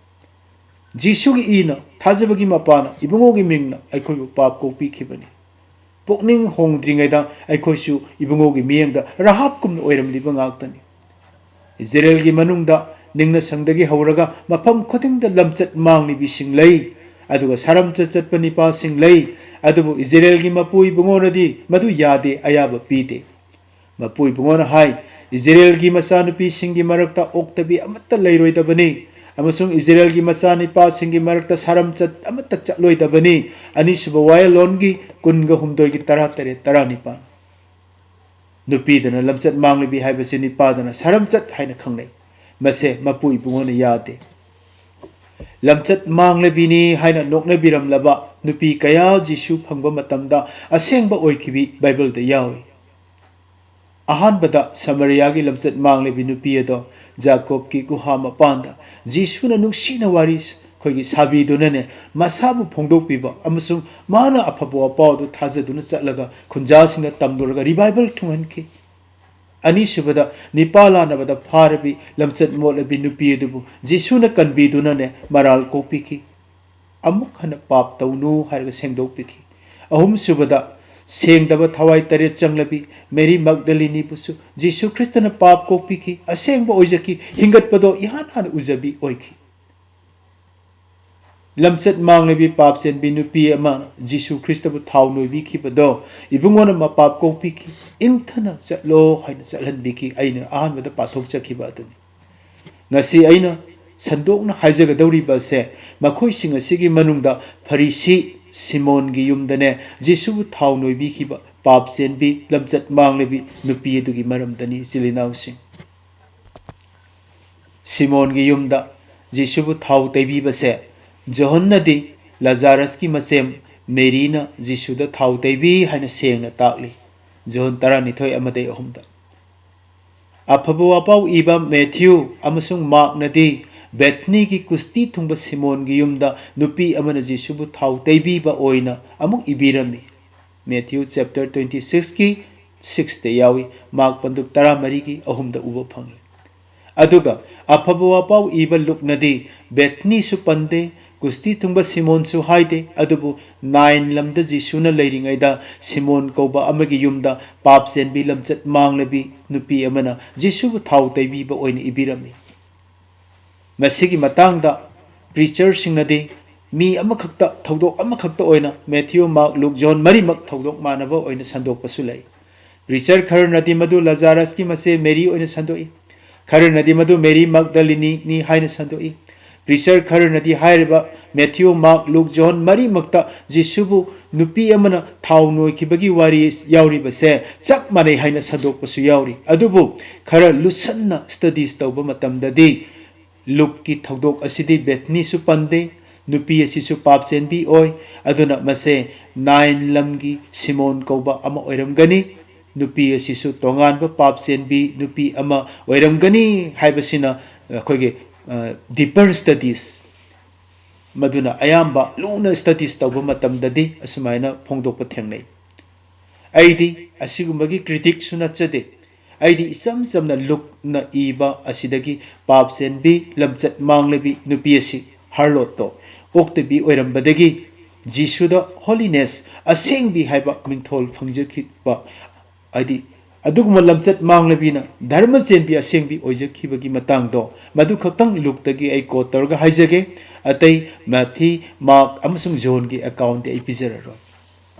ꯖꯤꯁꯨꯒꯤ ꯏꯅ, ꯊꯥꯖꯕꯒꯤ ꯃꯄꯥꯅ, ꯏꯕꯨꯡꯉꯣꯒꯤ ꯃꯤꯡꯅ ꯑꯩꯈꯣꯏꯕꯨ ꯄꯥꯞ ꯀꯣꯛꯄꯤꯈꯤꯕꯅꯤ꯫ ꯄꯨꯛꯅꯤꯡ ꯍꯣꯡꯗ꯭ꯔꯤꯉꯩꯗ ꯑꯩꯈꯣꯏꯁꯨ ꯏꯕꯨꯡꯉꯣꯒꯤ ꯃꯤꯠꯌꯦꯡꯗ ꯔꯥꯍꯥꯕꯀꯨꯝꯅ ꯑꯣꯏꯔꯝꯂꯤꯕ ꯉꯥꯛꯇꯅꯤ꯫ ꯏꯖꯔꯦꯜꯒꯤ ꯃꯅꯨꯡꯗ ꯅꯤꯡꯅꯁꯪꯗꯒꯤ ꯍꯧꯔꯒ ꯃꯐꯝ ꯈꯨꯗꯤꯡꯗ ꯂꯝꯆꯠ ꯃꯥꯡꯂꯤꯕꯤꯁꯤꯡ ꯂꯩ, ꯑꯗꯨꯒ ꯁꯥꯔꯝꯆꯠ ꯆꯠꯄ ꯅꯤꯄꯥꯁꯤꯡ ꯂꯩ, ꯑꯗꯨꯕꯨ ꯏꯖꯔꯦꯜꯒꯤ ꯃꯄꯨ ꯏꯕꯨꯡꯉꯣꯅꯗꯤ ꯃꯗꯨ ꯌꯥꯗꯦ, ꯑꯌꯥꯕ ꯄꯤꯗꯦ꯫ ꯃꯄꯨ ꯏꯕꯨꯡꯉꯣꯅ ꯍꯥꯏ, "ꯏꯖꯔꯦꯜꯒꯤ ꯃꯆꯥꯅꯨꯄꯤꯁꯤꯡꯒꯤ ꯃꯔꯛꯇ ꯑꯣꯛꯇꯕꯤ ꯑꯃꯠꯇ ꯂꯩꯔꯣꯏꯗꯕꯅꯤ, ꯑꯃꯁꯨꯡ ꯏꯖꯔꯦꯜꯒꯤ ꯃꯆꯥꯅꯤꯄꯥꯁꯤꯡꯒꯤ ꯃꯔꯛꯇ ꯁꯥꯔꯝꯆꯠ ꯑꯃꯠꯇ ꯆꯠꯂꯣꯏꯗꯕꯅꯤ"꯫ ꯑꯅꯤꯁꯨꯕ ꯋꯥꯌꯦꯜꯂꯣꯟꯒꯤ ꯀꯨꯟꯒ ꯍꯨꯝꯗꯣꯏꯒꯤ ꯇꯔꯥ ꯇꯔꯦꯠ, ꯇꯔꯥꯅꯤꯄꯥꯟ꯫ ꯅꯨꯄꯤꯗꯅ ꯂꯝꯆꯠ ꯃꯥꯡꯂꯤꯕꯤ ꯍꯥꯏꯕꯁꯤ ꯅꯤꯄꯥꯗꯅ ꯁꯥꯔꯝꯆꯠ ꯍꯥꯏꯅ ꯈꯪꯅꯩ꯫ ꯃꯁꯦ ꯃꯄꯨ ꯏꯕꯨꯡꯉꯣꯅ ꯌꯥꯗꯦ꯫ ꯂꯝꯆꯠ ꯃꯥꯡꯂꯕꯤꯅꯤ ꯍꯥꯏꯅ ꯅꯣꯛꯅꯕꯤꯔꯝꯂꯕ ꯅꯨꯄꯤ ꯀꯌꯥ ꯖꯤꯁꯨ ꯐꯪꯕ ꯃꯇꯝꯗ ꯑꯁꯦꯡꯕ ꯑꯣꯏꯈꯤꯕꯤ ꯕꯥꯏꯕꯜꯗ ꯌꯥꯎꯏ꯫ ꯑꯍꯥꯟꯕꯗ ꯁꯃꯔꯤꯌꯥꯒꯤ ꯂꯝꯆꯠ ꯃꯥꯡꯂꯤꯕꯤ ꯅꯨꯄꯤ ꯑꯗꯣ ꯖꯥꯀꯣꯕꯀꯤ ꯒꯨꯍꯥ ꯃꯄꯥꯟꯗ ꯖꯤꯁꯨꯅ ꯅꯨꯡꯁꯤꯅ ꯋꯥꯔꯤ ꯑꯩꯈꯣꯏꯒꯤ ꯁꯥꯕꯤꯗꯨꯅꯅꯦ, ꯃꯁꯥꯕꯨ ꯐꯣꯡꯗꯣꯛꯄꯤꯕ ꯑꯃꯁꯨꯡ ꯃꯥꯅ ꯑꯐꯕ ꯋꯥꯄꯥꯎ ꯑꯗꯨ ꯊꯥꯖꯗꯨꯅ ꯆꯠꯂꯒ ꯈꯨꯟꯖꯥꯁꯤꯡꯗ ꯇꯝꯂꯨꯔꯒ ꯔꯤꯚꯥꯏꯕꯜ ꯊꯨꯡꯍꯟꯈꯤ꯫ ꯑꯅꯤꯁꯨꯕꯗ, ꯅꯤꯄꯥ ꯂꯥꯟꯅꯕꯗ ꯐꯥꯔꯕꯤ, ꯂꯝꯆꯠ ꯃꯣꯠꯂꯕꯤ ꯅꯨꯄꯤ ꯑꯗꯨꯕꯨ ꯖꯤꯁꯨꯅ ꯀꯟꯕꯤꯗꯨꯅꯅꯦ ꯃꯔꯥꯜ ꯀꯣꯛꯄꯤꯈꯤ꯫ ꯑꯃꯨꯛ ꯍꯟꯅ ꯄꯥꯞ ꯇꯧꯅꯨ ꯍꯥꯏꯔꯒ ꯁꯦꯡꯗꯣꯛꯄꯤꯈꯤ꯫ ꯑꯍꯨꯝꯁꯨꯕꯗ, ꯁꯦꯡꯗꯕ ꯊꯋꯥꯏ ꯇꯔꯦꯠ ꯆꯪꯂꯕꯤ ꯃꯦꯔꯤ ꯃꯛꯗꯂꯤꯅꯤꯕꯨꯁꯨ ꯖꯤꯁꯨ ꯈ꯭ꯔꯤꯁꯇꯅ ꯄꯥꯞ ꯀꯣꯛꯄꯤꯈꯤ, ꯑꯁꯦꯡꯕ ꯑꯣꯏꯖꯈꯤ, ꯍꯤꯡꯒꯠꯄꯗꯣ ꯏꯍꯥꯟ ꯍꯥꯟꯅ ꯎꯖꯕꯤ ꯑꯣꯏꯈꯤ꯫ ꯂꯝꯆꯠ ꯃꯥꯡꯂꯕꯤ ꯄꯥꯞ ꯆꯦꯟꯕꯤ ꯅꯨꯄꯤ ꯑꯃ ꯖꯤꯁꯨ ꯈ꯭ꯔꯤꯁꯇꯕꯨ ꯊꯥꯎ ꯅꯣꯏꯕꯤꯈꯤꯕꯗꯣ ꯏꯕꯨꯡꯉꯣꯅ ꯃꯄꯥꯞ ꯀꯣꯛꯄꯤꯈꯤ, ꯏꯪꯊꯅ ꯆꯠꯂꯣ ꯍꯥꯏꯅ ꯆꯠꯍꯟꯕꯤꯈꯤ꯫ ꯑꯩꯅ ꯑꯍꯥꯟꯕꯗ ꯄꯥꯊꯣꯛꯆꯈꯤꯕ ꯑꯗꯨꯅꯤ꯫ ꯉꯁꯤ ꯑꯩꯅ ꯁꯟꯗꯣꯛꯅ ꯍꯥꯏꯖꯒꯗꯧꯔꯤꯕ ꯑꯁꯦ ꯃꯈꯣꯏꯁꯤꯡ ꯑꯁꯤꯒꯤ ꯃꯅꯨꯡꯗ ꯐꯔꯤꯁꯤ ꯁꯤꯃꯣꯟꯒꯤ ꯌꯨꯝꯗꯅꯦ ꯖꯤꯁꯨꯕꯨ ꯊꯥꯎ ꯅꯣꯏꯕꯤꯈꯤꯕ ꯄꯥꯞ ꯆꯦꯟꯕꯤ ꯂꯝꯆꯠ ꯃꯥꯡꯂꯕꯤ ꯅꯨꯄꯤ ꯑꯗꯨꯒꯤ ꯃꯔꯝꯗꯅꯤ, ꯏꯆꯤꯜ ꯏꯅꯥꯎꯁꯤꯡ꯫ ꯁꯤꯃꯣꯟꯒꯤ ꯌꯨꯝꯗ ꯖꯤꯁꯨꯕꯨ ꯊꯥꯎ ꯇꯩꯕꯤꯕꯁꯦ ꯖꯣꯍꯟꯅꯗꯤ ꯂꯖꯥꯔꯁꯀꯤ ꯃꯆꯦꯝ ꯃꯦꯔꯤꯅ ꯖꯤꯁꯨꯗ ꯊꯥꯎ ꯇꯩꯕꯤ ꯍꯥꯏꯅ ꯁꯦꯡꯅ ꯇꯥꯛꯂꯤ꯫ ꯖꯣꯍꯟ ꯇꯔꯥꯅꯤꯊꯣꯏ ꯑꯃꯗꯒꯤ ꯑꯍꯨꯝꯗ꯫ ꯑꯐꯕ ꯋꯥꯄꯥꯎ ꯏꯕ ꯃꯦꯊ꯭ꯌꯨ ꯑꯃꯁꯨꯡ ꯃꯥꯔꯛꯅꯗꯤ ꯕꯦꯊꯅꯤꯒꯤ ꯀꯨꯁꯇꯤ ꯊꯨꯡꯕ ꯁꯤꯃꯣꯟꯒꯤ ꯌꯨꯝꯗ ꯅꯨꯄꯤ ꯑꯃꯅ ꯖꯤꯁꯨꯕꯨ ꯊꯥꯎ ꯇꯩꯕꯤꯕ ꯑꯣꯏꯅ ꯑꯃꯨꯛ ꯏꯕꯤꯔꯝꯃꯤ꯫ ꯃꯦꯊ꯭ꯌꯨ ꯆꯦꯞꯇꯔ ꯇ꯭ꯋꯦꯟꯇꯤ ꯁꯤꯛꯁꯀꯤ ꯁꯤꯛꯁꯇ ꯌꯥꯎꯏ, ꯃꯥꯔꯛ ꯄꯟꯗꯨꯞ ꯇꯔꯥꯃꯔꯤꯒꯤ ꯑꯍꯨꯝꯗ ꯎꯕ ꯐꯪꯂꯤ꯫ ꯑꯗꯨꯒ ꯑꯐꯕ ꯋꯥꯄꯥꯎ ꯏꯕ ꯂꯨꯛꯅꯗꯤ ꯕꯦꯊꯅꯤꯁꯨ ꯄꯟꯗꯦ, ꯀꯨꯁꯇꯤ ꯊꯨꯡꯕ ꯁꯤꯃꯣꯟꯁꯨ ꯍꯥꯏꯗꯦ, ꯑꯗꯨꯕꯨ ꯅꯥꯏꯟ ꯂꯝꯗ ꯖꯤꯁꯨꯅ ꯂꯩꯔꯤꯉꯩꯗ ꯁꯤꯃꯣꯟ ꯀꯧꯕ ꯑꯃꯒꯤ ꯌꯨꯝꯗ ꯄꯥꯞ ꯆꯦꯟꯕꯤ ꯂꯝꯆꯠ ꯃꯥꯡꯂꯕꯤ ꯅꯨꯄꯤ ꯑꯃꯅ ꯖꯤꯁꯨꯕꯨ ꯊꯥꯎ ꯇꯩꯕꯤꯕ ꯑꯣꯏꯅ ꯏꯕꯤꯔꯝꯃꯤ꯫ ꯃꯁꯤꯒꯤ ꯃꯇꯥꯡꯗ ꯄ꯭ꯔꯤꯆꯔꯁꯤꯡꯅꯗꯤ ꯃꯤ ꯑꯃꯈꯛꯇ, ꯊꯧꯗꯣꯛ ꯑꯃꯈꯛꯇ ꯑꯣꯏꯅ ꯃꯦꯊ꯭ꯌꯨ, ꯃꯥꯔꯛ, ꯂꯨꯛ, ꯖꯣꯟ ꯃꯔꯤꯃꯛ ꯊꯧꯗꯣꯛ ꯃꯥꯟꯅꯕ ꯑꯣꯏꯅ ꯁꯟꯗꯣꯛꯄꯁꯨ ꯂꯩ꯫ ꯄ꯭ꯔꯤꯆꯔ ꯈꯔꯅꯗꯤ ꯃꯗꯨ ꯂꯖꯥꯔꯁꯀꯤ ꯃꯆꯦ ꯃꯦꯔꯤ ꯑꯣꯏꯅ ꯁꯟꯗꯣꯛꯏ꯫ ꯈꯔꯅꯗꯤ ꯃꯗꯨ ꯃꯦꯔꯤ ꯃꯛꯗꯂꯤꯅꯤꯅꯤ ꯍꯥꯏꯅ ꯁꯟꯗꯣꯛꯏ꯫ ꯄ꯭ꯔꯤꯆꯔ ꯈꯔꯅꯗꯤ ꯍꯥꯏꯔꯤꯕ ꯃꯦꯊ꯭ꯌꯨ, ꯃꯥꯔꯛ, ꯂꯨꯛ, ꯖꯣꯍꯟ ꯃꯔꯤꯃꯛꯇ ꯖꯤꯁꯨꯕꯨ ꯅꯨꯄꯤ ꯑꯃꯅ ꯊꯥꯎ ꯅꯣꯏꯈꯤꯕꯒꯤ ꯋꯥꯔꯤ ꯌꯥꯎꯔꯤꯕꯁꯦ ꯆꯞ ꯃꯥꯟꯅꯩ ꯍꯥꯏꯅ ꯁꯟꯗꯣꯛꯄꯁꯨ ꯌꯥꯎꯔꯤ꯫ ꯑꯗꯨꯕꯨ ꯈꯔ ꯂꯨꯁꯟꯅ ꯁ꯭ꯇꯗꯤꯁ ꯇꯧꯕ ꯃꯇꯝꯗꯗꯤ ꯂꯨꯛꯀꯤ ꯊꯧꯗꯣꯛ ꯑꯁꯤꯗꯤ ꯕꯦꯊꯅꯤꯁꯨ ꯄꯟꯗꯦ, ꯅꯨꯄꯤ ꯑꯁꯤꯁꯨ ꯄꯥꯞ ꯆꯦꯟꯕꯤ ꯑꯣꯏ, ꯑꯗꯨꯅ ꯃꯁꯦ ꯅꯥꯏꯟ ꯂꯝꯒꯤ ꯁꯤꯃꯣꯟ ꯀꯧꯕ ꯑꯃ ꯑꯣꯏꯔꯝꯒꯅꯤ꯫ ꯅꯨꯄꯤ ꯑꯁꯤꯁꯨ ꯇꯣꯉꯥꯟꯕ ꯄꯥꯞ ꯆꯦꯟꯕꯤ ꯅꯨꯄꯤ ꯑꯃ ꯑꯣꯏꯔꯝꯒꯅꯤ ꯍꯥꯏꯕꯁꯤꯅ ꯑꯩꯈꯣꯏꯒꯤ, ꯑ, ꯗꯤꯄꯔ ꯁ꯭ꯇꯗꯤꯁ, ꯃꯗꯨꯅ ꯑꯌꯥꯝꯕ ꯂꯨꯅ ꯁ꯭ꯇꯗꯤꯁ ꯇꯧꯕ ꯃꯇꯝꯗꯗꯤ ꯑꯁꯨꯃꯥꯏꯅ ꯐꯣꯡꯗꯣꯛꯄ ꯊꯦꯡꯅꯩ꯫ ꯑꯩꯗꯤ ꯑꯁꯤꯒꯨꯝꯕꯒꯤ ꯀ꯭ꯔꯤꯇꯤꯛꯁꯨ ꯅꯠꯆꯗꯦ꯫ ꯑꯩꯗꯤ ꯏꯆꯝ ꯆꯝꯅ ꯂꯨꯛꯅ ꯏꯕ ꯑꯁꯤꯗꯒꯤ ꯄꯥꯞ ꯆꯦꯟꯕꯤ, ꯂꯝꯆꯠ ꯃꯥꯡꯂꯕꯤ ꯅꯨꯄꯤ ꯑꯁꯤ ꯍꯥꯔꯂꯣꯠꯇꯣ ꯑꯣꯛꯇꯕꯤ ꯑꯣꯏꯔꯝꯕꯗꯒꯤ ꯖꯤꯁꯨꯗ ꯍꯣꯂꯤꯅꯦꯁ, ꯑꯁꯦꯡꯕꯤ ꯍꯥꯏꯕ ꯃꯤꯡꯊꯣꯜ ꯐꯪꯖꯈꯤꯕ, ꯍꯥꯏꯗꯤ ꯑꯗꯨꯒꯨꯝꯕ ꯂꯝꯆꯠ ꯃꯥꯡꯂꯕꯤꯅ ꯙꯔꯃ ꯆꯦꯟꯕꯤ ꯑꯁꯦꯡꯕꯤ ꯑꯣꯏꯖꯈꯤꯕꯒꯤ ꯃꯇꯥꯡꯗꯣ, ꯃꯗꯨ ꯈꯛꯇꯪ ꯂꯨꯛꯇꯒꯤ ꯑꯩ ꯀꯣꯠ ꯇꯧꯔꯒ ꯍꯥꯏꯖꯒꯦ꯫ ꯑꯇꯩ ꯃꯊꯤ, ꯃꯥꯔꯛ ꯑꯃꯁꯨꯡ ꯖꯣꯟꯒꯤ ꯑꯦꯀꯥꯎꯟꯗꯤ ꯑꯩ ꯄꯤꯖꯔꯔꯣꯏ꯫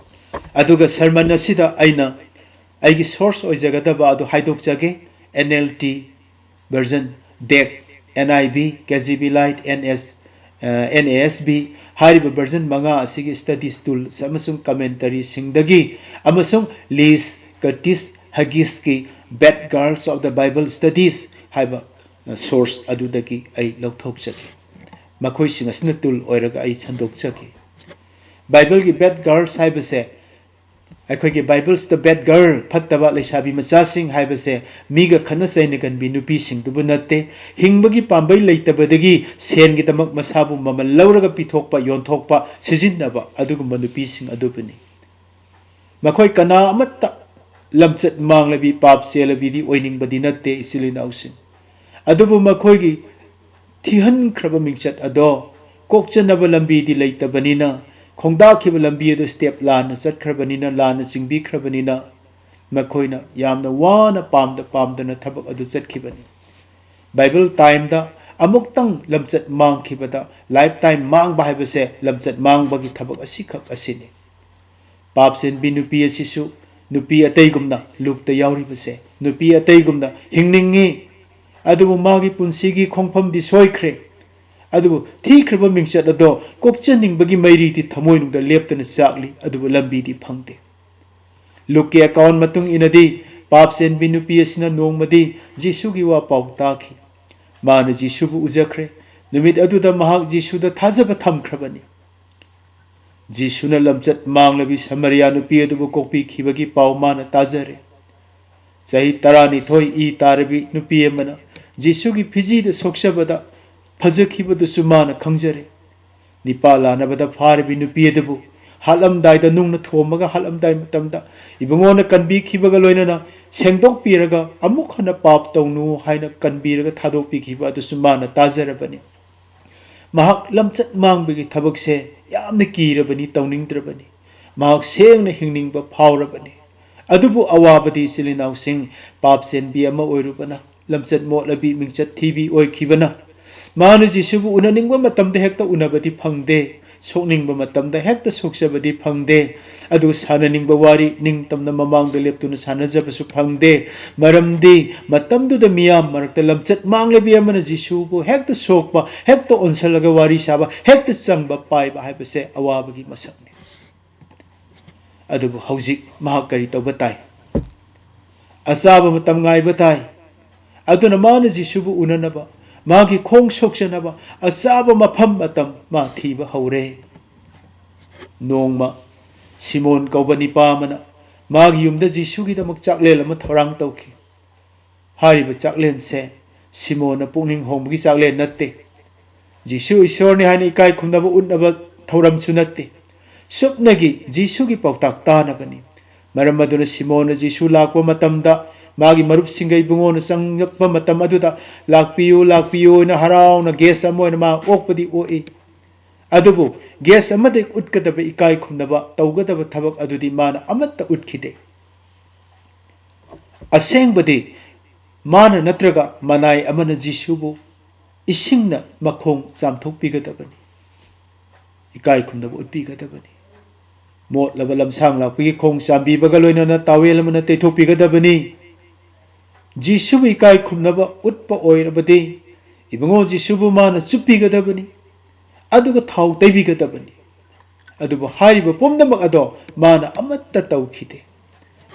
ꯑꯗꯨꯒ ꯁꯔꯃꯟ ꯑꯁꯤꯗ ꯑꯩꯅ ꯑꯩꯒꯤ ꯁꯣꯔꯁ ꯑꯣꯏꯖꯒꯗꯕ ꯑꯗꯨ ꯍꯥꯏꯗꯣꯛꯆꯒꯦ꯫ ꯑꯦꯟ ꯑꯦꯜ ꯇꯤ ꯚꯔꯖꯟ, ꯗꯦꯛ, N I V, K J V light, N S, N A S V ꯍꯥꯏꯔꯤꯕ ꯚꯔꯖꯟ ꯃꯉꯥ ꯑꯁꯤꯒꯤ ꯁ꯭ꯇꯗꯤꯁ ꯇꯨꯜꯁ ꯑꯃꯁꯨꯡ ꯀꯃꯦꯟꯇꯔꯤꯁꯤꯡꯗꯒꯤ ꯑꯃꯁꯨꯡ ꯂꯤꯁ ꯀꯔꯇꯤꯁ ꯍꯒꯤꯁꯀꯤ Bad Girls of the Bible Studies ꯍꯥꯏꯕ ꯁꯣꯔꯁ ꯑꯗꯨꯗꯒꯤ ꯑꯩ ꯂꯧꯊꯣꯛꯆꯒꯦ꯫ ꯃꯈꯣꯏꯁꯤꯡ ꯑꯁꯤꯅ ꯇꯨꯜ ꯑꯣꯏꯔꯒ ꯑꯩ ꯁꯟꯗꯣꯛꯆꯒꯦ꯫ ꯕꯥꯏꯕꯜꯒꯤ ꯕꯦꯗ ꯒꯔꯜꯁ ꯍꯥꯏꯕꯁꯦ, ꯑꯩꯈꯣꯏꯒꯤ ꯕꯥꯏꯕꯜꯁꯇ ꯕꯦꯗ ꯒꯔꯜ, ꯐꯠꯇꯕ ꯂꯩꯁꯥꯕꯤ ꯃꯆꯥꯁꯤꯡ ꯍꯥꯏꯕꯁꯦ ꯃꯤꯒ ꯈꯠꯅ ꯆꯩꯅꯒꯟꯕꯤ ꯅꯨꯄꯤꯁꯤꯡꯗꯨꯕꯨ ꯅꯠꯇꯦ꯫ ꯍꯤꯡꯕꯒꯤ ꯄꯥꯝꯕꯩ ꯂꯩꯇꯕꯗꯒꯤ ꯁꯦꯟꯒꯤꯗꯃꯛ ꯃꯁꯥꯕꯨ ꯃꯃꯜ ꯂꯧꯔꯒ ꯄꯤꯊꯣꯛꯄ, ꯌꯣꯟꯊꯣꯛꯄ, ꯁꯤꯖꯤꯟꯅꯕ ꯑꯗꯨꯒꯨꯝꯕ ꯅꯨꯄꯤꯁꯤꯡ ꯑꯗꯨꯕꯨꯅꯤ꯫ ꯃꯈꯣꯏ ꯀꯅꯥ ꯑꯃꯠꯇ ꯂꯝꯆꯠ ꯃꯥꯡꯂꯕꯤ, ꯄꯥꯞ ꯆꯦꯜꯂꯕꯤꯗꯤ ꯑꯣꯏꯅꯤꯡꯕꯗꯤ ꯅꯠꯇꯦ, ꯏꯆꯤꯜ ꯏꯅꯥꯎꯁꯤꯡ꯫ ꯑꯗꯨꯕꯨ ꯃꯈꯣꯏꯒꯤ ꯊꯤꯍꯟꯈ꯭ꯔꯕ ꯃꯤꯡꯆꯠ ꯑꯗꯣ ꯀꯣꯛꯆꯅꯕ ꯂꯝꯕꯤꯗꯤ ꯂꯩꯇꯕꯅꯤꯅ, ꯈꯣꯡꯗꯥꯈꯤꯕ ꯂꯝꯕꯤ ꯑꯗꯨ ꯁ꯭ꯇꯦꯞ ꯂꯥꯟꯅ ꯆꯠꯈ꯭ꯔꯕꯅꯤꯅ, ꯂꯥꯟꯅ ꯆꯤꯡꯕꯤꯈ꯭ꯔꯕꯅꯤꯅ, ꯃꯈꯣꯏꯅ ꯌꯥꯝꯅ ꯋꯥꯅ ꯄꯥꯝꯗ ꯄꯥꯝꯗꯅ ꯊꯕꯛ ꯑꯗꯨ ꯆꯠꯈꯤꯕꯅꯤ꯫ ꯕꯥꯏꯕꯜ ꯇꯥꯏꯝꯗ ꯑꯃꯨꯛꯇꯪ ꯂꯝꯆꯠ ꯃꯥꯡꯈꯤꯕꯗ ꯂꯥꯏꯐ ꯇꯥꯏꯝ ꯃꯥꯡꯕ ꯍꯥꯏꯕꯁꯦ ꯂꯝꯆꯠ ꯃꯥꯡꯕꯒꯤ ꯊꯕꯛ ꯑꯁꯤꯈꯛ ꯑꯁꯤꯅꯤ꯫ ꯄꯥꯞ ꯆꯦꯟꯕꯤ ꯅꯨꯄꯤ ꯑꯁꯤꯁꯨ ꯅꯨꯄꯤ ꯑꯇꯩꯒꯨꯝꯅ, ꯂꯨꯛꯇ ꯌꯥꯎꯔꯤꯕꯁꯦ, ꯅꯨꯄꯤ ꯑꯇꯩꯒꯨꯝꯅ ꯍꯤꯡꯅꯤꯡꯉꯤ, ꯑꯗꯨꯕꯨ ꯃꯥꯒꯤ ꯄꯨꯟꯁꯤꯒꯤ ꯈꯣꯡꯐꯝꯗꯤ ꯁꯣꯏꯈ꯭ꯔꯦ꯫ ꯑꯗꯨꯕꯨ ꯊꯤꯈ꯭ꯔꯕ ꯃꯤꯡꯆꯠ ꯑꯗꯣ ꯀꯣꯛꯆꯅꯤꯡꯕꯒꯤ ꯃꯩꯔꯤꯗꯤ ꯊꯃꯣꯏꯅꯨꯡꯗ ꯂꯦꯞꯇꯅ ꯆꯥꯛꯂꯤ, ꯑꯗꯨꯕꯨ ꯂꯝꯕꯤꯗꯤ ꯐꯪꯗꯦ꯫ ꯂꯨꯛꯀꯤ ꯑꯦꯀꯥꯎꯟ ꯃꯇꯨꯡ ꯏꯟꯅꯗꯤ, ꯄꯥꯞ ꯆꯦꯟꯕꯤ ꯅꯨꯄꯤ ꯑꯁꯤꯅ ꯅꯣꯡꯃꯗꯤ ꯖꯤꯁꯨꯒꯤ ꯋꯥ ꯄꯥꯎ ꯇꯥꯈꯤ꯫ ꯃꯥꯅ ꯖꯤꯁꯨꯕꯨ ꯎꯖꯈ꯭ꯔꯦ꯫ ꯅꯨꯃꯤꯠ ꯑꯗꯨꯗ ꯃꯍꯥꯛ ꯖꯤꯁꯨꯗ ꯊꯥꯖꯕ ꯊꯝꯈ꯭ꯔꯕꯅꯤ꯫ ꯖꯤꯁꯨꯅ ꯂꯝꯆꯠ ꯃꯥꯡꯂꯕꯤ ꯁꯃꯔꯤꯌꯥ ꯅꯨꯄꯤ ꯑꯗꯨꯕꯨ ꯀꯣꯛꯄꯤꯈꯤꯕꯒꯤ ꯄꯥꯎ ꯃꯥꯅ ꯇꯥꯖꯔꯦ꯫ ꯆꯍꯤ ꯇꯔꯥꯅꯤꯊꯣꯏ ꯏ ꯇꯥꯔꯕꯤ ꯅꯨꯄꯤ ꯑꯃꯅ ꯖꯤꯁꯨꯒꯤ ꯐꯤꯖꯤꯗ ꯁꯣꯛꯆꯕꯗ ꯐꯖꯈꯤꯕꯗꯨꯁꯨ ꯃꯥꯅ ꯈꯪꯖꯔꯦ꯫ ꯅꯤꯄꯥ ꯂꯥꯅꯕꯗ ꯐꯥꯔꯕꯤ ꯅꯨꯄꯤ ꯑꯗꯨꯕꯨ ꯍꯥꯠꯂꯝꯗꯥꯏꯗ, ꯅꯨꯡꯅ ꯊꯣꯝꯃꯒ ꯍꯥꯠꯂꯝꯗꯥꯏ ꯃꯇꯝꯗ ꯏꯕꯨꯡꯉꯣꯅ ꯀꯟꯕꯤꯈꯤꯕꯒ ꯂꯣꯏꯅꯅ ꯁꯦꯡꯗꯣꯛꯄꯤꯔꯒ ꯑꯃꯨꯛ ꯍꯟꯅ ꯄꯥꯞ ꯇꯧꯅꯨ ꯍꯥꯏꯅ ꯀꯟꯕꯤꯔꯒ ꯊꯥꯗꯣꯛꯄꯤꯈꯤꯕ ꯑꯗꯨꯁꯨ ꯃꯥꯅ ꯇꯥꯖꯔꯕꯅꯤ꯫ ꯃꯍꯥꯛ ꯂꯝꯆꯠ ꯃꯥꯡꯕꯒꯤ ꯊꯕꯛꯁꯦ ꯌꯥꯝꯅ ꯀꯤꯔꯕꯅꯤ, ꯇꯧꯅꯤꯡꯗ꯭ꯔꯕꯅꯤ꯫ ꯃꯍꯥꯛ ꯁꯦꯡꯅ ꯍꯤꯡꯅꯤꯡꯕ ꯐꯥꯎꯔꯕꯅꯤ꯫ ꯑꯗꯨꯕꯨ ꯑꯋꯥꯕꯗꯤ, ꯏꯆꯤꯜ ꯏꯅꯥꯎꯁꯤꯡ, ꯄꯥꯞ ꯆꯦꯟꯕꯤ ꯑꯃ ꯑꯣꯏꯔꯨꯕꯅ, ꯂꯝꯆꯠ ꯃꯣꯠꯂꯕꯤ, ꯃꯤꯡꯆꯠ ꯊꯤꯕꯤ ꯑꯣꯏꯈꯤꯕꯅ, ꯃꯥꯅ ꯖꯤꯁꯨꯕꯨ ꯎꯅꯅꯤꯡꯕ ꯃꯇꯝꯗ ꯍꯦꯛꯇ ꯎꯅꯕꯗꯤ ꯐꯪꯗꯦ, ꯁꯣꯛꯅꯤꯡꯕ ꯃꯇꯝꯗ ꯍꯦꯛꯇ ꯁꯣꯛꯆꯕꯗꯤ ꯐꯪꯗꯦ꯫ ꯑꯗꯨꯒ ꯁꯥꯟꯅꯅꯤꯡꯕ ꯋꯥꯔꯤ ꯅꯤꯡꯇꯝꯅ ꯃꯃꯥꯡꯗ ꯂꯦꯞꯇꯨꯅ ꯁꯥꯟꯅꯖꯕꯁꯨ ꯐꯪꯗꯦ꯫ ꯃꯔꯝꯗꯤ ꯃꯇꯝꯗꯨꯗ ꯃꯤꯌꯥꯝ ꯃꯔꯛꯇ ꯂꯝꯆꯠ ꯃꯥꯡꯂꯕꯤ ꯑꯃꯅ ꯖꯤꯁꯨꯕꯨ ꯍꯦꯛꯇ ꯁꯣꯛꯄ, ꯍꯦꯛꯇ ꯑꯣꯟꯁꯜꯂꯒ ꯋꯥꯔꯤ ꯁꯥꯕ, ꯍꯦꯛꯇ ꯆꯪꯕ ꯄꯥꯏꯕ ꯍꯥꯏꯕꯁꯦ ꯑꯋꯥꯕꯒꯤ ꯃꯁꯛꯅꯤ꯫ ꯑꯗꯨꯕꯨ ꯍꯧꯖꯤꯛ ꯃꯍꯥꯛ ꯀꯔꯤ ꯇꯧꯕ ꯇꯥꯏ? ꯑꯆꯥꯕ ꯃꯇꯝ ꯉꯥꯏꯕ ꯇꯥꯏ꯫ ꯑꯗꯨꯅ ꯃꯥꯅ ꯖꯤꯁꯨꯕꯨ ꯎꯅꯅꯕ, ꯃꯥꯒꯤ ꯈꯣꯡ ꯁꯣꯛꯆꯅꯕ ꯑꯆꯥꯕ ꯃꯐꯝ ꯃꯇꯝ ꯃꯥ ꯊꯤꯕ ꯍꯧꯔꯦ꯫ ꯅꯣꯡꯃ ꯁꯤꯃꯣꯟ ꯀꯧꯕ ꯅꯤꯄꯥ ꯑꯃꯅ ꯃꯥꯒꯤ ꯌꯨꯝꯗ ꯖꯤꯁꯨꯒꯤꯗꯃꯛ ꯆꯥꯛꯂꯦꯟ ꯑꯃ ꯊꯧꯔꯥꯡ ꯇꯧꯈꯤ꯫ ꯍꯥꯏꯔꯤꯕ ꯆꯥꯛꯂꯦꯟꯁꯦ ꯁꯤꯃꯣꯟꯅ ꯄꯨꯛꯅꯤꯡ ꯍꯣꯡꯕꯒꯤ ꯆꯥꯛꯂꯦꯟ ꯅꯠꯇꯦ꯫ ꯖꯤꯁꯨ ꯏꯁꯣꯔꯅꯤ ꯍꯥꯏꯅ ꯏꯀꯥꯏ ꯈꯨꯝꯅꯕ ꯎꯠꯅꯕ ꯊꯧꯔꯝꯁꯨ ꯅꯠꯇꯦ꯫ ꯁꯨꯞꯅꯒꯤ ꯖꯤꯁꯨꯒꯤ ꯄꯥꯎꯇꯥꯛ ꯇꯥꯅꯕꯅꯤ꯫ ꯃꯔꯝ ꯑꯗꯨꯅ ꯁꯤꯃꯣꯟꯅ ꯖꯤꯁꯨ ꯂꯥꯛꯄ ꯃꯇꯝꯗ, ꯃꯥꯒꯤ ꯃꯔꯨꯞꯁꯤꯡꯒ ꯏꯕꯨꯡꯉꯣꯅ ꯆꯪꯂꯛꯄ ꯃꯇꯝ ꯑꯗꯨꯗ, "ꯂꯥꯛꯄꯤꯌꯨ, ꯂꯥꯛꯄꯤꯌꯨ" ꯍꯥꯏꯅ ꯍꯔꯥꯎꯅ ꯒꯦꯁ ꯑꯃ ꯑꯣꯏꯅ ꯃꯥ ꯑꯣꯛꯄꯗꯤ ꯑꯣꯛꯏ꯫ ꯑꯗꯨꯕꯨ ꯒꯦꯁ ꯑꯃꯗ ꯎꯠꯀꯗꯕ ꯏꯀꯥꯏ ꯈꯨꯝꯅꯕ, ꯇꯧꯒꯗꯕ ꯊꯕꯛ ꯑꯗꯨꯗꯤ ꯃꯥꯅ ꯑꯃꯠꯇ ꯎꯠꯈꯤꯗꯦ꯫ ꯑꯁꯦꯡꯕꯗꯤ ꯃꯥꯅ ꯅꯠꯇ꯭ꯔꯒ ꯃꯅꯥꯏ ꯑꯃꯅ ꯖꯤꯁꯨꯕꯨ ꯏꯁꯤꯡꯅ ꯃꯈꯣꯡ ꯆꯥꯝꯊꯣꯛꯄꯤꯒꯗꯕꯅꯤ, ꯏꯀꯥꯏ ꯈꯨꯝꯅꯕ ꯎꯠꯄꯤꯒꯗꯕꯅꯤ꯫ ꯃꯣꯠꯂꯕ ꯂꯝꯁꯥꯡ ꯂꯥꯛꯄꯒꯤ ꯈꯣꯡ ꯆꯥꯝꯕꯤꯕꯒ ꯂꯣꯏꯅꯅ ꯇꯥꯋꯦꯜ ꯑꯃꯅ ꯇꯩꯊꯣꯛꯄꯤꯒꯗꯕꯅꯤ꯫ ꯖꯤꯁꯨꯕꯨ ꯏꯀꯥꯏ ꯈꯨꯝꯅꯕ ꯎꯠꯄ ꯑꯣꯏꯔꯕꯗꯤ, ꯏꯕꯨꯡꯉꯣ ꯖꯤꯁꯨꯕꯨ ꯃꯥꯅ ꯆꯨꯞꯄꯤꯒꯗꯕꯅꯤ, ꯑꯗꯨꯒ ꯊꯥꯎ ꯇꯩꯕꯤꯒꯗꯕꯅꯤ꯫ ꯑꯗꯨꯕꯨ ꯍꯥꯏꯔꯤꯕ ꯄꯨꯝꯅꯃꯛ ꯑꯗꯣ ꯃꯥꯅ ꯑꯃꯠꯇ ꯇꯧꯈꯤꯗꯦ꯫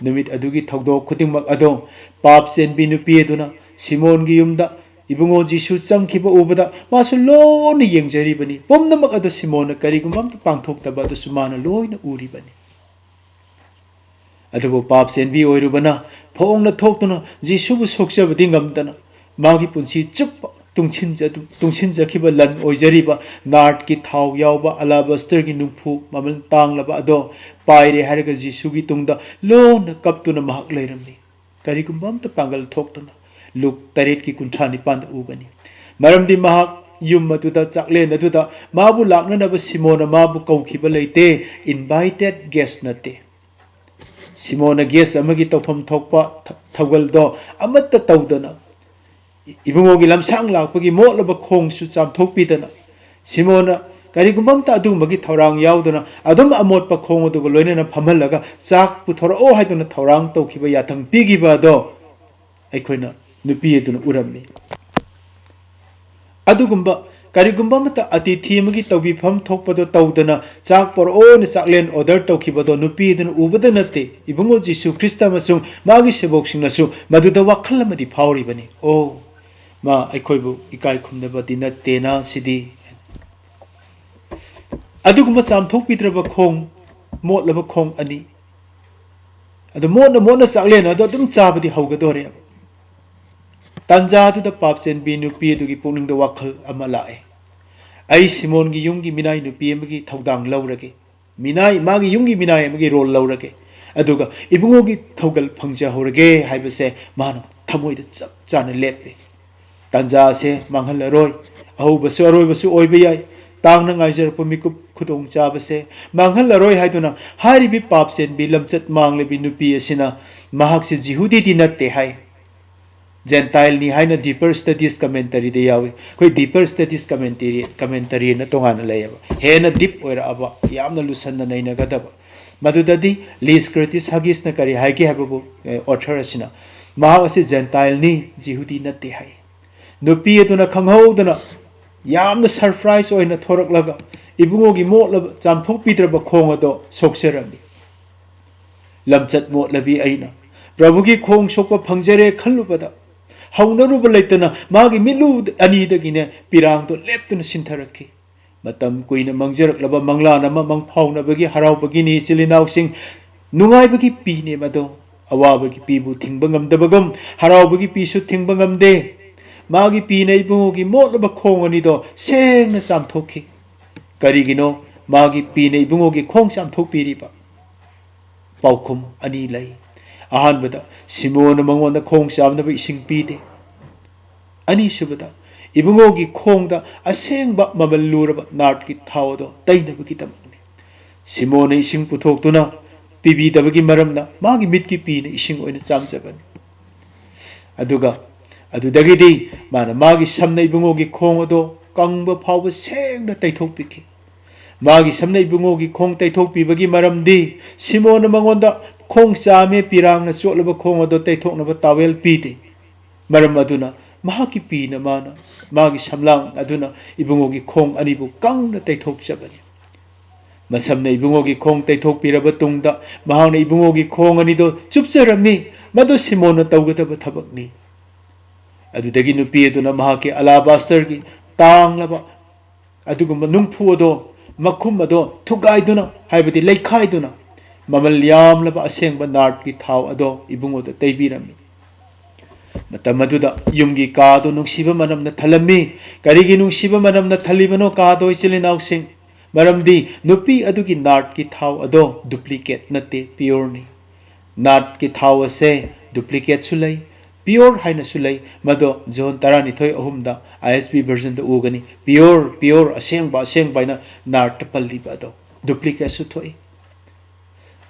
ꯅꯨꯃꯤꯠ ꯑꯗꯨꯒꯤ ꯊꯧꯗꯣꯛ ꯈꯨꯗꯤꯡꯃꯛ ꯑꯗꯣ ꯄꯥꯞ ꯆꯦꯟꯕꯤ ꯅꯨꯄꯤ ꯑꯗꯨꯅ ꯁꯤꯃꯣꯟꯒꯤ ꯌꯨꯝꯗ ꯏꯕꯨꯡꯉꯣ ꯖꯤꯁꯨ ꯆꯪꯈꯤꯕ ꯎꯕꯗ ꯃꯥꯁꯨ ꯂꯣꯏꯅ ꯌꯦꯡꯖꯔꯤꯕꯅꯤ꯫ ꯄꯨꯝꯅꯃꯛ ꯑꯗꯨ ꯁꯤꯃꯣꯟꯅ ꯀꯔꯤꯒꯨꯝꯕ ꯑꯝꯇ ꯄꯥꯡꯊꯣꯛꯇꯕ ꯑꯗꯨꯁꯨ ꯃꯥꯅ ꯂꯣꯏꯅ ꯎꯔꯤꯕꯅꯤ꯫ ꯑꯗꯨꯕꯨ ꯄꯥꯞ ꯆꯦꯟꯕꯤ ꯑꯣꯏꯔꯨꯕꯅ ꯐꯣꯡꯅ ꯊꯣꯛꯇꯨꯅ ꯖꯤꯁꯨꯕꯨ ꯁꯣꯛꯆꯕꯗꯤ ꯉꯝꯗꯅ ꯃꯥꯒꯤ ꯄꯨꯟꯁꯤ ꯆꯨꯞꯄ ꯇꯨꯡꯁꯤꯟꯖ-, ꯇꯨꯡꯁꯤꯟꯖꯈꯤꯕ ꯂꯟ ꯑꯣꯏꯖꯔꯤꯕ ꯅꯥꯔꯠꯀꯤ ꯊꯥꯎ ꯌꯥꯎꯕ ꯑꯂꯥꯕꯁꯇꯔꯒꯤ ꯅꯨꯡꯐꯨ ꯃꯃꯜ ꯇꯥꯡꯂꯕ ꯑꯗꯣ ꯄꯥꯏꯔꯦ ꯍꯥꯏꯔꯒ ꯖꯤꯁꯨꯒꯤ ꯇꯨꯡꯗ ꯂꯣꯟꯅ ꯀꯞꯇꯨꯅ ꯃꯍꯥꯛ ꯂꯩꯔꯝꯃꯤ꯫ ꯀꯔꯤꯒꯨꯝꯕ ꯑꯝꯇ ꯄꯥꯡꯒꯜ ꯊꯣꯛꯇꯅ ꯂꯨꯛ ꯇꯔꯦꯠꯀꯤ ꯀꯨꯟꯊ꯭ꯔꯥ ꯅꯤꯄꯥꯟꯗ ꯎꯒꯅꯤ꯫ ꯃꯔꯝꯗꯤ ꯃꯍꯥꯛ ꯌꯨꯝ ꯑꯗꯨꯗ, ꯆꯥꯛꯂꯦꯟ ꯑꯗꯨꯗ ꯃꯥꯕꯨ ꯂꯥꯛꯅꯅꯕ ꯁꯤꯃꯣꯟꯅ ꯃꯥꯕꯨ ꯀꯧꯈꯤꯕ ꯂꯩꯇꯦ, ꯏꯟꯚꯥꯏꯇꯦꯠ ꯒꯦꯁ ꯅꯠꯇꯦ꯫ ꯁꯤꯃꯣꯟꯅ ꯒꯦꯁ ꯑꯃꯒꯤ ꯇꯧꯐꯝ ꯊꯣꯛꯄ ꯊ-, ꯊꯧꯒꯜꯗꯣ ꯑꯃꯠꯇ ꯇꯧꯗꯅ, ꯏꯕꯨꯡꯉꯣꯒꯤ ꯂꯝꯁꯥꯡ ꯂꯥꯛꯄꯒꯤ ꯃꯣꯠꯂꯕ ꯈꯣꯡꯁꯨ ꯆꯥꯝꯊꯣꯛꯄꯤꯗꯅ, ꯁꯤꯃꯣꯟꯅ ꯀꯔꯤꯒꯨꯝꯕ ꯑꯝꯇ ꯑꯗꯨꯒꯨꯝꯕꯒꯤ ꯊꯧꯔꯥꯡ ꯌꯥꯎꯗꯅ ꯑꯗꯨꯝ ꯑꯃꯣꯠꯄ ꯈꯣꯡ ꯑꯗꯨꯒ ꯂꯣꯏꯅꯅ ꯐꯝꯍꯜꯂꯒ ꯆꯥꯛ ꯄꯨꯊꯣꯔꯛꯑꯣ ꯍꯥꯏꯗꯨꯅ ꯊꯧꯔꯥꯡ ꯇꯧꯈꯤꯕ, ꯌꯥꯊꯪ ꯄꯤꯈꯤꯕ ꯑꯗꯣ ꯑꯩꯈꯣꯏꯅ ꯅꯨꯄꯤ ꯑꯗꯨꯅ ꯎꯔꯝꯃꯤ꯫ ꯑꯗꯨꯒꯨꯝꯕ ꯀꯔꯤꯒꯨꯝꯕ ꯑꯃꯠꯇ ꯑꯇꯤꯊꯤ ꯑꯃꯒꯤ ꯇꯧꯕꯤꯐꯝ ꯊꯣꯛꯄꯗꯣ ꯇꯧꯗꯅ ꯆꯥꯛ ꯄꯣꯔꯛꯑꯣꯅ ꯆꯥꯛꯂꯦꯟ ꯑꯣꯔꯗꯔ ꯇꯧꯈꯤꯕꯗꯣ ꯅꯨꯄꯤ ꯑꯗꯨꯅ ꯎꯕꯗ ꯅꯠꯇꯦ, ꯏꯕꯨꯡꯉꯣ ꯖꯤꯁꯨ ꯈ꯭ꯔꯤꯁꯇ ꯑꯃꯁꯨꯡ ꯃꯥꯒꯤ ꯁꯦꯕꯣꯛꯁꯤꯡꯅꯁꯨ ꯃꯗꯨꯗ ꯋꯥꯈꯜ ꯑꯃꯗꯤ ꯐꯥꯎꯔꯤꯕꯅꯤ꯫ ꯑꯣ, ꯃꯥ ꯑꯩꯈꯣꯏꯕꯨ ꯏꯀꯥꯏ ꯈꯨꯝꯅꯕꯗꯤ ꯅꯠꯇꯦꯅ ꯁꯤꯗꯤ꯫ ꯑꯗꯨꯒꯨꯝꯕ ꯆꯥꯝꯊꯣꯛꯄꯤꯗ꯭ꯔꯕ ꯈꯣꯡ, ꯃꯣꯠꯂꯕ ꯈꯣꯡ ꯑꯅꯤ꯫ ꯑꯗꯨ ꯃꯣꯠꯅ ꯃꯣꯠꯅ ꯆꯥꯛꯂꯦꯟ ꯑꯗꯨ ꯑꯗꯨꯝ ꯆꯥꯕꯗꯤ ꯍꯧꯒꯗꯣꯔꯦꯕ꯫ ꯇꯥꯟꯖꯥꯗꯨꯗ ꯄꯥꯞ ꯆꯦꯟꯕꯤ ꯅꯨꯄꯤ ꯑꯗꯨꯒꯤ ꯄꯨꯛꯅꯤꯡꯗ ꯋꯥꯈꯜ ꯑꯃ ꯂꯥꯛꯑꯦ꯫ "ꯑꯩ ꯁꯤꯃꯣꯟꯒꯤ ꯌꯨꯝꯒꯤ ꯃꯤꯅꯥꯏ ꯅꯨꯄꯤ ꯑꯃꯒꯤ ꯊꯧꯗꯥꯡ ꯂꯧꯔꯒꯦ꯫ ꯃꯤꯅꯥꯏ, ꯃꯥꯒꯤ ꯌꯨꯝꯒꯤ ꯃꯤꯅꯥꯏ ꯑꯃꯒꯤ ꯔꯣꯜ ꯂꯧꯔꯒꯦ꯫ ꯑꯗꯨꯒ ꯏꯕꯨꯡꯉꯣꯒꯤ ꯊꯧꯒꯜ ꯐꯪꯖꯍꯧꯔꯒꯦ" ꯍꯥꯏꯕꯁꯦ ꯃꯥꯅ ꯊꯃꯣꯏꯗ ꯆꯞ ꯆꯥꯅ ꯂꯦꯞꯄꯦ꯫ ꯇꯥꯟꯖꯥꯁꯦ ꯃꯥꯡꯍꯜꯂꯔꯣꯏ꯫ ꯑꯍꯧꯕꯁꯨ ꯑꯔꯣꯏꯕꯁꯨ ꯑꯣꯏꯕ ꯌꯥꯏ꯫ ꯇꯥꯡꯅ ꯉꯥꯏꯖꯔꯛꯄ ꯃꯤꯀꯨꯞ ꯈꯨꯗꯣꯡꯆꯥꯕꯁꯦ ꯃꯥꯡꯍꯜꯂꯔꯣꯏ ꯍꯥꯏꯗꯨꯅ ꯍꯥꯏꯔꯤꯕꯤ ꯄꯥꯞ ꯆꯦꯟꯕꯤ ꯂꯝꯆꯠ ꯃꯥꯡꯂꯕꯤ ꯅꯨꯄꯤ ꯑꯁꯤꯅ ꯃꯍꯥꯛꯁꯦ ꯖꯤꯍꯨꯗꯤꯗꯤ ꯅꯠꯇꯦ ꯍꯥꯏ꯫ ꯖꯦꯟꯇꯥꯏꯜꯅꯤ ꯍꯥꯏꯅ ꯗꯤꯄꯔ ꯁ꯭ꯇꯗꯤꯁ ꯀꯃꯦꯟꯇꯔꯤꯗ ꯌꯥꯎꯏ꯫ ꯑꯩꯈꯣꯏ ꯗꯤꯄꯔ ꯁ꯭ꯇꯗꯤꯁ ꯀꯃꯦꯟꯇꯔꯤ, ꯀꯃꯦꯟꯇꯔꯤꯅ ꯇꯣꯉꯥꯟꯅ ꯂꯩꯌꯦꯕ꯫ ꯍꯦꯟꯅ ꯗꯤꯞ ꯑꯣꯏꯔꯛꯑꯕ, ꯌꯥꯝꯅ ꯂꯨꯁꯟꯅ ꯅꯩꯅꯒꯗꯕ꯫ ꯃꯗꯨꯗꯗꯤ ꯂꯤꯁ ꯀꯔꯇꯤꯁ ꯍꯒꯤꯁꯅ ꯀꯔꯤ ꯍꯥꯏꯒꯦ ꯍꯥꯏꯕꯕꯨ, ꯑꯦ, ꯑꯣꯊꯔ ꯑꯁꯤꯅ, "ꯃꯍꯥꯛ ꯑꯁꯤ ꯖꯦꯟꯇꯥꯏꯜꯅꯤ, ꯖꯤꯍꯨꯗꯤ ꯅꯠꯇꯦ" ꯍꯥꯏ꯫ ꯅꯨꯄꯤ ꯑꯗꯨꯅ ꯈꯪꯍꯧꯗꯅ ꯌꯥꯝꯅ ꯁꯔꯄ꯭ꯔꯥꯏꯖ ꯑꯣꯏꯅ ꯊꯣꯔꯛꯂꯒ ꯏꯕꯨꯡꯉꯣꯒꯤ ꯃꯣꯠꯂꯕ, ꯆꯥꯝꯊꯣꯛꯄꯤꯗ꯭ꯔꯕ ꯈꯣꯡ ꯑꯗꯣ ꯁꯣꯛꯆꯔꯝꯃꯤ꯫ ꯂꯝꯆꯠ ꯃꯣꯠꯂꯕꯤ ꯑꯩꯅ ꯄ꯭ꯔꯚꯨꯒꯤ ꯈꯣꯡ ꯁꯣꯛꯄ ꯐꯪꯖꯔꯦ ꯈꯜꯂꯨꯕꯗ ꯍꯧꯅꯔꯨꯕ ꯂꯩꯇꯅ ꯃꯥꯒꯤ ꯃꯤꯠꯂꯨ ꯑꯅꯤꯗꯒꯤꯅꯦ ꯄꯤꯔꯥꯡꯗꯣ ꯂꯦꯞꯇꯅ ꯁꯤꯟꯊꯔꯛꯈꯤ꯫ ꯃꯇꯝ ꯀꯨꯏꯅ ꯃꯥꯡꯖꯔꯛꯂꯕ ꯃꯪꯂꯥꯟ ꯑꯃ ꯃꯪꯐꯥꯎꯅꯕꯒꯤ ꯍꯔꯥꯎꯕꯒꯤꯅꯤ, ꯏꯆꯤꯜ ꯏꯅꯥꯎꯁꯤꯡ꯫ ꯅꯨꯡꯉꯥꯏꯕꯒꯤ ꯄꯤꯅꯦ ꯃꯗꯣ꯫ ꯑꯋꯥꯕꯒꯤ ꯄꯤꯕꯨ ꯊꯤꯡꯕ ꯉꯝꯗꯕꯒꯨꯝ ꯍꯔꯥꯎꯕꯒꯤ ꯄꯤꯁꯨ ꯊꯤꯡꯕ ꯉꯝꯗꯦ꯫ ꯃꯥꯒꯤ ꯄꯤꯅ ꯏꯕꯨꯡꯉꯣꯒꯤ ꯃꯣꯠꯂꯕ ꯈꯣꯡ ꯑꯅꯤꯗꯣ ꯁꯦꯡꯅ ꯆꯥꯝꯊꯣꯛꯈꯤ꯫ ꯀꯔꯤꯒꯤꯅꯣ ꯃꯥꯒꯤ ꯄꯤꯅ ꯏꯕꯨꯡꯉꯣꯒꯤ ꯈꯣꯡ ꯆꯥꯝꯊꯣꯛꯄꯤꯔꯤꯕ? ꯄꯥꯎꯈꯨꯝ ꯑꯅꯤ ꯂꯩ꯫ ꯑꯍꯥꯟꯕꯗ, ꯁꯤꯃꯣꯟꯅ ꯃꯉꯣꯟꯗ ꯈꯣꯡ ꯆꯥꯝꯅꯕ ꯏꯁꯤꯡ ꯄꯤꯗꯦ꯫ ꯑꯅꯤꯁꯨꯕꯗ, ꯏꯕꯨꯡꯉꯣꯒꯤ ꯈꯣꯡꯗ ꯑꯁꯦꯡꯕ ꯃꯃꯜ ꯂꯨꯔꯕ ꯅꯥꯔꯠꯀꯤ ꯊꯥꯎ ꯑꯗꯣ ꯇꯩꯅꯕꯒꯤꯗꯃꯛꯅꯤ꯫ ꯁꯤꯃꯣꯟꯅ ꯏꯁꯤꯡ ꯄꯨꯊꯣꯛꯇꯨꯅ ꯄꯤꯕꯤꯗꯕꯒꯤ ꯃꯔꯝꯅ ꯃꯥꯒꯤ ꯃꯤꯠꯀꯤ ꯄꯤꯅ ꯏꯁꯤꯡ ꯑꯣꯏꯅ ꯆꯥꯝꯖꯕꯅꯤ꯫ ꯑꯗꯨꯒ ꯑꯗꯨꯗꯒꯤꯗꯤ ꯃꯥꯅ ꯃꯥꯒꯤ ꯁꯝꯅ ꯏꯕꯨꯡꯉꯣꯒꯤ ꯈꯣꯡ ꯑꯗꯣ ꯀꯪꯕ ꯐꯥꯎꯕ ꯁꯦꯡꯅ ꯇꯩꯊꯣꯛꯄꯤꯈꯤ꯫ ꯃꯥꯒꯤ ꯁꯝꯅ ꯏꯕꯨꯡꯉꯣꯒꯤ ꯈꯣꯡ ꯇꯩꯊꯣꯛꯄꯤꯕꯒꯤ ꯃꯔꯝꯗꯤ ꯁꯤꯃꯣꯟꯅ ꯃꯉꯣꯟꯗ ꯈꯣꯡ ꯆꯥꯝꯃꯦ, ꯄꯤꯔꯥꯡꯅ ꯆꯣꯠꯂꯕ ꯈꯣꯡ ꯑꯗꯣ ꯇꯩꯊꯣꯛꯅꯕ ꯇꯥꯋꯦꯜ ꯄꯤꯗꯦ꯫ ꯃꯔꯝ ꯑꯗꯨꯅ ꯃꯍꯥꯛꯀꯤ ꯄꯤꯅ ꯃꯥꯅ ꯃꯥꯒꯤ ꯁꯝꯂꯥꯡ ꯑꯗꯨꯅ ꯏꯕꯨꯡꯉꯣꯒꯤ ꯈꯣꯡ ꯑꯅꯤꯕꯨ ꯀꯪꯅ ꯇꯩꯊꯣꯛꯆꯕꯅꯤ꯫ ꯃꯁꯝꯅ ꯏꯕꯨꯡꯉꯣꯒꯤ ꯈꯣꯡ ꯇꯩꯊꯣꯛꯄꯤꯔꯕ ꯇꯨꯡꯗ ꯃꯍꯥꯛꯅ ꯏꯕꯨꯡꯉꯣꯒꯤ ꯈꯣꯡ ꯑꯅꯤꯗꯣ ꯆꯨꯞꯆꯔꯝꯃꯤ꯫ ꯃꯗꯨ ꯁꯤꯃꯣꯟꯅ ꯇꯧꯒꯗꯕ ꯊꯕꯛꯅꯤ꯫ ꯑꯗꯨꯗꯒꯤ ꯅꯨꯄꯤ ꯑꯗꯨꯅ ꯃꯍꯥꯛꯀꯤ ꯑꯂꯥꯕꯥꯁꯇꯔꯒꯤ ꯇꯥꯡꯂꯕ ꯑꯗꯨꯒꯨꯝꯕ ꯅꯨꯡꯐꯨ ꯑꯗꯣ, ꯃꯈꯨꯝ ꯑꯗꯣ ꯊꯨꯒꯥꯏꯗꯨꯅ, ꯍꯥꯏꯕꯗꯤ ꯂꯩꯈꯥꯏꯗꯨꯅ, ꯃꯃꯜ ꯌꯥꯝꯂꯕ ꯑꯁꯦꯡꯕ ꯅꯥꯔꯠꯀꯤ ꯊꯥꯎ ꯑꯗꯣ ꯏꯕꯨꯡꯉꯣꯗ ꯇꯩꯕꯤꯔꯝꯃꯤ꯫ ꯃꯇꯝ ꯑꯗꯨꯗ ꯌꯨꯝꯒꯤ ꯀꯥ ꯑꯗꯨ ꯅꯨꯡꯁꯤꯕ ꯃꯅꯝꯅ ꯊꯜꯂꯝꯃꯤ꯫ ꯀꯔꯤꯒꯤ ꯅꯨꯡꯁꯤꯕ ꯃꯅꯝꯅ ꯊꯜꯂꯤꯕꯅꯣ ꯀꯥ ꯑꯗꯣ, ꯏꯆꯤꯜ ꯏꯅꯥꯎꯁꯤꯡ? ꯃꯔꯝꯗꯤ ꯅꯨꯄꯤ ꯑꯗꯨꯒꯤ ꯅꯥꯔꯠꯀꯤ ꯊꯥꯎ ꯑꯗꯣ ꯗꯨꯄ꯭ꯂꯤꯀꯦꯠ ꯅꯠꯇꯦ, ꯄꯤꯌꯣꯔꯅꯤ꯫ ꯅꯥꯔꯠꯀꯤ ꯊꯥꯎ ꯑꯁꯦ ꯗꯨꯄ꯭ꯂꯤꯀꯦꯠꯁꯨ ꯂꯩ, ꯄꯤꯌꯣꯔ ꯍꯥꯏꯅꯁꯨ ꯂꯩ꯫ ꯃꯗꯣ ꯖꯣꯟ ꯇꯔꯥꯅꯤꯊꯣꯏ ꯑꯍꯨꯝꯗ, ꯑꯥꯏ ꯑꯦꯁ ꯚꯤ ꯚꯔꯖꯟꯗ ꯎꯒꯅꯤ꯫ ꯄꯤꯌꯣꯔ, ꯄꯤꯌꯣꯔ, ꯑꯁꯦꯡꯕ, ꯑꯁꯦꯡꯕ ꯍꯥꯏꯅ ꯅꯥꯔꯠꯇ ꯄꯜꯂꯤꯕ ꯑꯗꯣ꯫ ꯗꯨꯄ꯭ꯂꯤꯀꯦꯠꯁꯨ ꯊꯣꯛꯏ꯫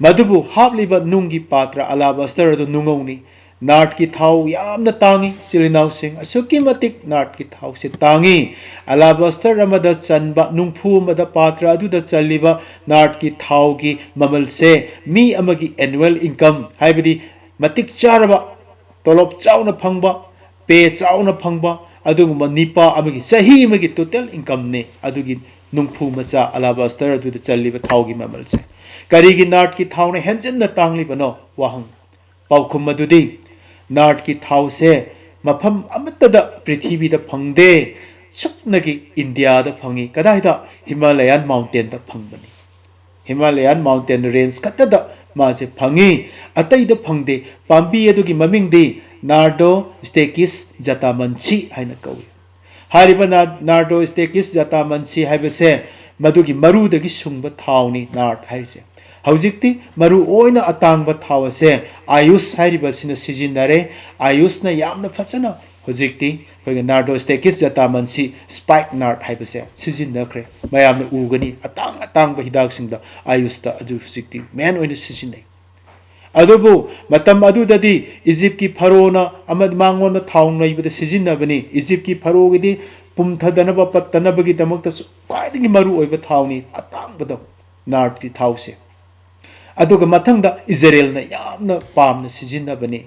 ꯃꯗꯨꯕꯨ ꯍꯥꯞꯂꯤꯕ ꯅꯨꯡꯒꯤ ꯄꯥꯇ꯭ꯔ ꯑꯂꯥꯕꯥꯁꯇꯔ ꯑꯗꯨ ꯅꯨꯡꯉꯧꯅꯤ꯫ ꯅꯥꯔꯠꯀꯤ ꯊꯥꯎ ꯌꯥꯝꯅ ꯇꯥꯡꯏ, ꯏꯆꯤꯜ ꯏꯅꯥꯎꯁꯤꯡ, ꯑꯁꯨꯛꯀꯤ ꯃꯇꯤꯛ ꯅꯥꯔꯠꯀꯤ ꯊꯥꯎꯁꯦ ꯇꯥꯡꯏ꯫ ꯑꯂꯥꯕꯥꯁꯇꯔ ꯑꯃꯗ ꯆꯟꯕ ꯅꯨꯡꯐꯨ ꯑꯃꯗ ꯄꯥꯇ꯭ꯔ ꯑꯗꯨꯗ ꯆꯜꯂꯤꯕ ꯅꯥꯔꯠꯀꯤ ꯊꯥꯎꯒꯤ ꯃꯃꯜꯁꯦ ꯃꯤ ꯑꯃꯒꯤ ꯑꯦꯅꯨꯋꯦꯜ ꯏꯟꯀꯝ, ꯍꯥꯏꯕꯗꯤ ꯃꯇꯤꯛ ꯆꯥꯔꯕ ꯇꯣꯂꯣꯞ ꯆꯥꯎꯅ ꯐꯪꯕ, ꯄꯦ ꯆꯥꯎꯅ ꯐꯪꯕ, ꯑꯗꯨꯒꯨꯝꯕ ꯅꯤꯄꯥ ꯑꯃꯒꯤ ꯆꯍꯤ ꯑꯃꯒꯤ ꯇꯣꯇꯦꯜ ꯏꯟꯀꯝꯅꯤ ꯑꯗꯨꯒꯤ ꯅꯨꯡꯐꯨ ꯃꯆꯥ ꯑꯂꯥꯕꯥꯁꯇꯔ ꯑꯗꯨꯗ ꯆꯜꯂꯤꯕ ꯊꯥꯎꯒꯤ ꯃꯃꯜꯁꯦ꯫ ꯀꯔꯤꯒꯤ ꯅꯥꯔꯠꯀꯤ ꯊꯥꯎꯅ ꯍꯦꯟꯖꯤꯟꯅ ꯇꯥꯡꯂꯤꯕꯅꯣ? ꯋꯥꯍꯪ꯫ ꯄꯥꯎꯈꯨꯝ ꯑꯗꯨꯗꯤ ꯅꯥꯔꯠꯀꯤ ꯊꯥꯎꯁꯦ ꯃꯐꯝ ꯑꯃꯠꯇꯗ ꯄ꯭ꯔꯤꯊꯤꯕꯤꯗ ꯐꯪꯗꯦ, ꯁꯨꯞꯅꯒꯤ ꯏꯟꯗꯤꯌꯥꯗ ꯐꯪꯏ꯫ ꯀꯗꯥꯏꯗ? ꯍꯤꯃꯥꯂꯌꯥꯟ ꯃꯥꯎꯟꯇꯦꯟꯗ ꯐꯪꯕꯅꯤ꯫ ꯍꯤꯃꯥꯂꯌꯥꯟ ꯃꯥꯎꯟꯇꯦꯟ ꯔꯦꯟꯖ ꯈꯛꯇꯗ ꯃꯥꯁꯦ ꯐꯪꯏ, ꯑꯇꯩꯗ ꯐꯪꯗꯦ꯫ ꯄꯥꯝꯕꯤ ꯑꯗꯨꯒꯤ ꯃꯃꯤꯡꯗꯤ Nardostachys jatamansi ꯍꯥꯏꯅ ꯀꯧꯏ꯫ ꯍꯥꯏꯔꯤꯕ ꯅꯥ-, Nardostachys jatamansi ꯍꯥꯏꯕꯁꯦ ꯃꯗꯨꯒꯤ ꯃꯔꯨꯗꯒꯤ ꯁꯨꯡꯕ ꯊꯥꯎꯅꯤ, nard ꯍꯥꯏꯔꯤꯁꯦ꯫ ꯍꯧꯖꯤꯛꯇꯤ ꯃꯔꯨ ꯑꯣꯏꯅ ꯑꯇꯥꯡꯕ ꯊꯥꯎ ꯑꯁꯦ Ayush ꯍꯥꯏꯔꯤꯕ ꯑꯁꯤꯅ ꯁꯤꯖꯤꯟꯅꯔꯦ꯫ Ayushꯅ ꯌꯥꯝꯅ ꯐꯖꯅ ꯍꯧꯖꯤꯛꯇꯤ ꯑꯩꯈꯣꯏꯒꯤ Nardostachys jatamansi spike nard ꯍꯥꯏꯕꯁꯦ ꯁꯤꯖꯤꯟꯅꯈ꯭ꯔꯦ꯫ ꯃꯌꯥꯝꯅ ꯎꯒꯅꯤ, ꯑꯇꯥꯡ ꯑꯇꯥꯡꯕ ꯍꯤꯗꯥꯛꯁꯤꯡꯗ Ayushꯇ ꯑꯗꯨ ꯍꯧꯖꯤꯛꯇꯤ main ꯑꯣꯏꯅ ꯁꯤꯖꯤꯟꯅꯩ꯫ ꯑꯗꯨꯕꯨ ꯃꯇꯝ ꯑꯗꯨꯗꯗꯤ ꯏꯖꯤꯞꯀꯤ ꯐꯔꯣꯅ ꯑꯃꯗꯤ ꯃꯉꯣꯟꯗ ꯊꯥꯎ ꯅꯩꯕꯗ ꯁꯤꯖꯤꯟꯅꯕꯅꯤ꯫ ꯏꯖꯤꯞꯀꯤ ꯐꯔꯣꯒꯤꯗꯤ ꯄꯨꯝꯊꯗꯅꯕ, ꯄꯠꯇꯅꯕꯒꯤꯗꯃꯛꯇꯁꯨ ꯈ꯭ꯋꯥꯏꯗꯒꯤ ꯃꯔꯨ ꯑꯣꯏꯕ ꯊꯥꯎꯅꯤ ꯑꯇꯥꯡꯕꯗꯣ, nardꯀꯤ ꯊꯥꯎꯁꯦ꯫ ꯑꯗꯨꯒ ꯃꯊꯪꯗ ꯏꯖꯔꯦꯜꯅ ꯌꯥꯝꯅ ꯄꯥꯝꯅ ꯁꯤꯖꯤꯟꯅꯕꯅꯤ,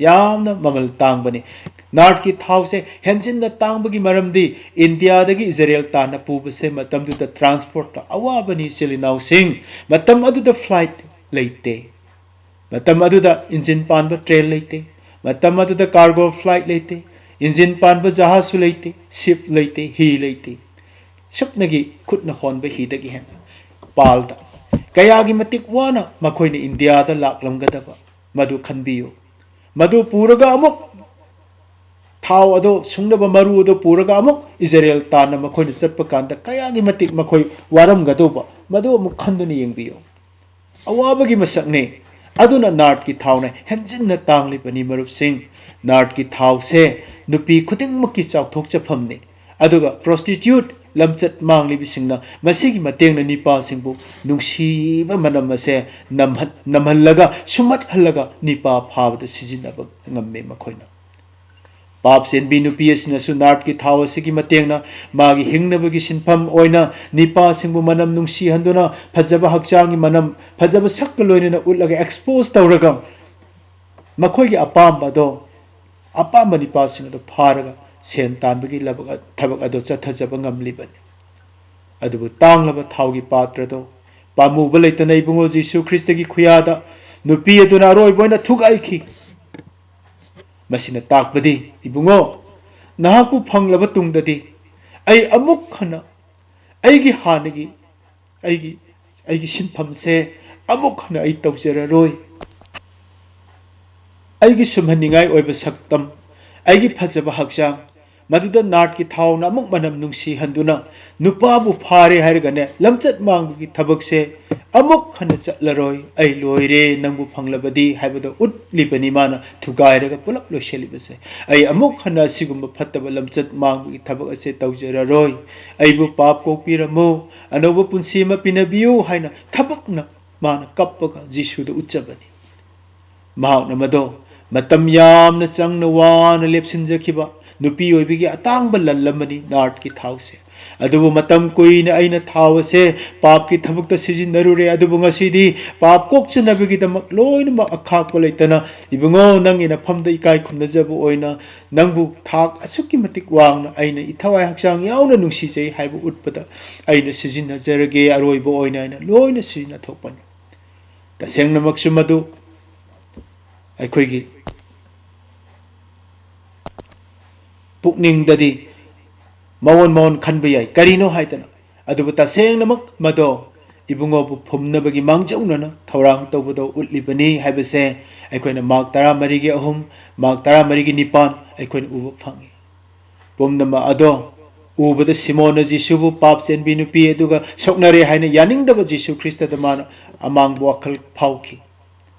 ꯌꯥꯝꯅ ꯃꯃꯜ ꯇꯥꯡꯕꯅꯤ꯫ Nardꯀꯤ ꯊꯥꯎꯁꯦ ꯍꯦꯟꯖꯤꯟꯅ ꯇꯥꯡꯕꯒꯤ ꯃꯔꯝꯗꯤ ꯏꯟꯗꯤꯌꯥꯗꯒꯤ ꯏꯖꯔꯦꯜ ꯇꯥꯟꯅ ꯄꯨꯕꯁꯦ ꯃꯇꯝꯗꯨꯗ transportꯇ ꯑꯋꯥꯕꯅꯤ, ꯏꯆꯤꯜ ꯏꯅꯥꯎꯁꯤꯡ꯫ ꯃꯇꯝ ꯑꯗꯨꯗ flight ꯂꯩꯇꯦ꯫ ꯃꯇꯝ ꯑꯗꯨꯗ engine ꯄꯥꯟꯕ train ꯂꯩꯇꯦ꯫ ꯃꯇꯝ ꯑꯗꯨꯗ cargo flight ꯂꯩꯇꯦ꯫ Engine ꯄꯥꯟꯕ ꯖꯍꯥꯖꯁꯨ ꯂꯩꯇꯦ, ship ꯂꯩꯇꯦ, ꯍꯤ ꯂꯩꯇꯦ꯫ ꯁꯨꯞꯅꯒꯤ ꯈꯨꯠꯅ ꯍꯣꯟꯕ ꯍꯤꯗꯒꯤ ꯍꯦꯟꯅ ꯄꯥꯜꯗ ꯀꯌꯥꯒꯤ ꯃꯇꯤꯛ ꯋꯥꯅ ꯃꯈꯣꯏꯅ ꯏꯟꯗꯤꯌꯥꯗ ꯂꯥꯛꯂꯝꯒꯗꯕ, ꯃꯗꯨ ꯈꯟꯕꯤꯌꯨ꯫ ꯃꯗꯨ ꯄꯨꯔꯒ ꯑꯃꯨꯛ ꯊꯥꯎ ꯑꯗꯨ ꯁꯨꯡꯅꯕ ꯃꯔꯨ ꯑꯗꯨ ꯄꯨꯔꯒ ꯑꯃꯨꯛ ꯏꯖꯔꯦꯜ ꯇꯥꯟꯅ ꯃꯈꯣꯏꯅ ꯆꯠꯄ ꯀꯥꯟꯗ ꯀꯌꯥꯒꯤ ꯃꯇꯤꯛ ꯃꯈꯣꯏ ꯋꯥꯔꯝꯒꯗꯧꯕ, ꯃꯗꯨ ꯑꯃꯨꯛ ꯈꯟꯗꯨꯅ ꯌꯦꯡꯕꯤꯌꯨ꯫ ꯑꯋꯥꯕꯒꯤ ꯃꯁꯛꯅꯤ꯫ ꯑꯗꯨꯅ nardꯀꯤ ꯊꯥꯎꯅ ꯍꯦꯟꯖꯤꯟꯅ ꯇꯥꯡꯂꯤꯕꯅꯤ, ꯃꯔꯨꯞꯁꯤꯡ꯫ Nardꯀꯤ ꯊꯥꯎꯁꯦ ꯅꯨꯄꯤ ꯈꯨꯗꯤꯡꯃꯛꯀꯤ ꯆꯥꯎꯊꯣꯛꯆꯐꯝꯅꯤ꯫ ꯑꯗꯨꯒ prostitute, ꯂꯝꯆꯠ ꯃꯥꯡꯂꯤꯕꯁꯤꯡꯅ ꯃꯁꯤꯒꯤ ꯃꯇꯦꯡꯅ ꯅꯤꯄꯥꯁꯤꯡꯕꯨ ꯅꯨꯡꯁꯤꯕ ꯃꯅꯝ ꯑꯁꯦ ꯅꯝꯍꯟ-, ꯅꯝꯍꯜꯂꯒ, ꯁꯨꯝꯍꯠꯍꯜꯂꯒ ꯅꯤꯄꯥ ꯐꯥꯕꯗ ꯁꯤꯖꯤꯟꯅꯕ ꯉꯝꯃꯤ ꯃꯈꯣꯏꯅ꯫ ꯄꯥꯞ ꯆꯦꯟꯕꯤ ꯅꯨꯄꯤ ꯑꯁꯤꯅꯁꯨ nardꯀꯤ ꯊꯥꯎ ꯑꯁꯤꯒꯤ ꯃꯇꯦꯡꯅ ꯃꯥꯒꯤ ꯍꯤꯡꯅꯕꯒꯤ ꯁꯤꯟꯐꯝ ꯑꯣꯏꯅ ꯅꯤꯄꯥꯁꯤꯡꯕꯨ ꯃꯅꯝ ꯅꯨꯡꯁꯤꯍꯟꯗꯨꯅ, ꯐꯖꯕ ꯍꯛꯆꯥꯡꯒꯤ ꯃꯅꯝ, ꯐꯖꯕ ꯁꯛꯀ ꯂꯣꯏꯅꯅ ꯎꯠꯂꯒ, expose ꯇꯧꯔꯒ, ꯃꯈꯣꯏꯒꯤ ꯑꯄꯥꯝꯕ ꯑꯗꯣ, ꯑꯄꯥꯝꯕ ꯅꯤꯄꯥꯁꯤꯡ ꯑꯗꯨ ꯐꯥꯔꯒ ꯁꯦꯟ ꯇꯥꯟꯕꯒꯤ ꯂꯕꯛ-, ꯊꯕꯛ ꯑꯗꯨ ꯆꯠꯊꯖꯕ ꯉꯝꯂꯤꯕꯅꯤ꯫ ꯑꯗꯨꯕꯨ ꯇꯥꯡꯂꯕ ꯊꯥꯎꯒꯤ ꯄꯥꯇ꯭ꯔꯗꯣ ꯄꯥꯝꯃꯨꯕ ꯂꯩꯇꯅ ꯏꯕꯨꯡꯉꯣ ꯖꯤꯁꯨ ꯈ꯭ꯔꯤꯁꯇꯒꯤ ꯈꯨꯌꯥꯗ ꯅꯨꯄꯤ ꯑꯗꯨꯅ ꯑꯔꯣꯏꯕ ꯑꯣꯏꯅ ꯊꯨꯒꯥꯏꯈꯤ꯫ ꯃꯁꯤꯅ ꯇꯥꯛꯄꯗꯤ, ꯏꯕꯨꯡꯉꯣ, ꯅꯍꯥꯛꯄꯨ ꯐꯪꯂꯕ ꯇꯨꯡꯗꯗꯤ ꯑꯩ ꯑꯃꯨꯛ ꯍꯟꯅ ꯑꯩꯒꯤ ꯍꯥꯟꯅꯒꯤ, ꯑꯩꯒꯤ, ꯑꯩꯒꯤ ꯁꯤꯟꯐꯝꯁꯦ ꯑꯃꯨꯛ ꯍꯟꯅ ꯑꯩ ꯇꯧꯖꯔꯔꯣꯏ꯫ ꯑꯩꯒꯤ ꯁꯨꯝꯍꯟꯅꯤꯡꯉꯥꯏ ꯑꯣꯏꯕ ꯁꯛꯇꯝ, ꯑꯩꯒꯤ ꯐꯖꯕ ꯍꯛꯆꯥꯡ, ꯃꯗꯨꯗ ꯅꯥꯔꯠꯀꯤ ꯊꯥꯎꯅ ꯑꯃꯨꯛ ꯃꯅꯝ ꯅꯨꯡꯁꯤꯍꯟꯗꯨꯅ ꯅꯨꯄꯥꯕꯨ ꯐꯥꯔꯦ ꯍꯥꯏꯔꯒꯅꯦ, ꯂꯝꯆꯠ ꯃꯥꯡꯕꯒꯤ ꯊꯕꯛꯁꯦ ꯑꯃꯨꯛ ꯍꯟꯅ ꯆꯠꯂꯔꯣꯏ, ꯑꯩ ꯂꯣꯏꯔꯦ, ꯅꯪꯕꯨ ꯐꯪꯂꯕꯗꯤ ꯍꯥꯏꯕꯗꯣ ꯎꯠꯂꯤꯕꯅꯤ ꯃꯥꯅ ꯊꯨꯒꯥꯏꯔꯒ ꯄꯨꯂꯞ ꯂꯣꯏꯁꯤꯜꯂꯤꯕꯁꯦ꯫ ꯑꯩ ꯑꯃꯨꯛ ꯍꯟꯅ ꯑꯁꯤꯒꯨꯝꯕ ꯐꯠꯇꯕ ꯂꯝꯆꯠ ꯃꯥꯡꯕꯒꯤ ꯊꯕꯛ ꯑꯁꯦ ꯇꯧꯖꯔꯔꯣꯏ, ꯑꯩꯕꯨ ꯄꯥꯞ ꯀꯣꯛꯄꯤꯔꯝꯃꯨ, ꯑꯅꯧꯕ ꯄꯨꯟꯁꯤ ꯑꯃ ꯄꯤꯅꯕꯤꯌꯨ ꯍꯥꯏꯅ ꯊꯕꯛꯅ ꯃꯥꯅ ꯀꯞꯄꯒ ꯖꯤꯁꯨꯗ ꯎꯠꯆꯕꯅꯤ꯫ ꯃꯍꯥꯛꯅ ꯃꯗꯣ ꯃꯇꯝ ꯌꯥꯝꯅ ꯆꯪꯅ ꯋꯥꯅ ꯂꯦꯞꯁꯤꯟꯖꯈꯤꯕ ꯅꯨꯄꯤ ꯑꯣꯏꯕꯒꯤ ꯑꯇꯥꯡꯕ ꯂꯟ ꯑꯃꯅꯤ ꯅꯥꯔꯠꯀꯤ ꯊꯥꯎꯁꯦ꯫ ꯑꯗꯨꯕꯨ ꯃꯇꯝ ꯀꯨꯏꯅ ꯑꯩꯅ ꯊꯥꯎ ꯑꯁꯦ ꯄꯥꯞꯀꯤ ꯊꯕꯛꯇ ꯁꯤꯖꯤꯟꯅꯔꯨꯔꯦ, ꯑꯗꯨꯕꯨ ꯉꯁꯤꯗꯤ ꯄꯥꯞ ꯀꯣꯛꯆꯅꯕꯒꯤꯗꯃꯛ ꯂꯣꯏꯅꯃꯛ ꯑꯈꯥꯛꯄ ꯂꯩꯇꯅ, ꯏꯕꯨꯡꯉꯣ, ꯅꯪꯒꯤ ꯅꯐꯝꯗ ꯏꯀꯥꯏ ꯈꯨꯝꯅꯖꯕ ꯑꯣꯏꯅ ꯅꯪꯕꯨ ꯊꯥꯛ ꯑꯁꯨꯛꯀꯤ ꯃꯇꯤꯛ ꯋꯥꯡꯅ ꯑꯩꯅ ꯏꯊꯋꯥꯏ ꯍꯛꯆꯥꯡ ꯌꯥꯎꯅ ꯅꯨꯡꯁꯤꯖꯩ ꯍꯥꯏꯕ ꯎꯠꯄꯗ ꯑꯩꯅ ꯁꯤꯖꯤꯟꯅꯖꯔꯒꯦ, ꯑꯔꯣꯏꯕ ꯑꯣꯏꯅ ꯑꯩꯅ ꯂꯣꯏꯅ ꯁꯤꯖꯤꯟꯅꯊꯣꯛꯄꯅꯤ꯫ ꯇꯁꯦꯡꯅꯃꯛꯁꯨ ꯃꯗꯨ ꯑꯩꯈꯣꯏꯒꯤ ꯄꯨꯛꯅꯤꯡꯗꯗꯤ ꯃꯑꯣꯟ ꯃꯑꯣꯟ ꯈꯟꯕ ꯌꯥꯏ, ꯀꯔꯤꯅꯣ ꯍꯥꯏꯗꯅ꯫ ꯑꯗꯨꯕꯨ ꯇꯁꯦꯡꯅꯃꯛ ꯃꯗꯣ ꯏꯕꯨꯡꯉꯣꯕꯨ ꯐꯨꯝꯅꯕꯒꯤ ꯃꯥꯡꯖꯧꯅꯅ ꯊꯧꯔꯥꯡ ꯇꯧꯕꯗꯣ ꯎꯠꯂꯤꯕꯅꯤ ꯍꯥꯏꯕꯁꯦ ꯑꯩꯈꯣꯏꯅ ꯃꯥꯔꯛ ꯇꯔꯥꯃꯔꯤꯒꯤ ꯑꯍꯨꯝ, ꯃꯥꯔꯛ ꯇꯔꯥꯃꯔꯤꯒꯤ ꯅꯤꯄꯥꯟ ꯑꯩꯈꯣꯏꯅ ꯎꯕ ꯐꯪꯏ꯫ ꯄꯨꯝꯅꯃꯛ ꯑꯗꯣ ꯎꯕꯗ ꯁꯤꯃꯣꯟꯅ ꯖꯤꯁꯨꯕꯨ ꯄꯥꯞ ꯆꯦꯟꯕꯤ ꯅꯨꯄꯤ ꯑꯗꯨꯒ ꯁꯣꯛꯅꯔꯦ ꯍꯥꯏꯅ ꯌꯥꯅꯤꯡꯗꯕ ꯖꯤꯁꯨ ꯈ꯭ꯔꯤꯁꯇꯗ ꯃꯥꯅ ꯑꯃꯥꯡꯕ ꯋꯥꯈꯜ ꯐꯥꯎꯈꯤ꯫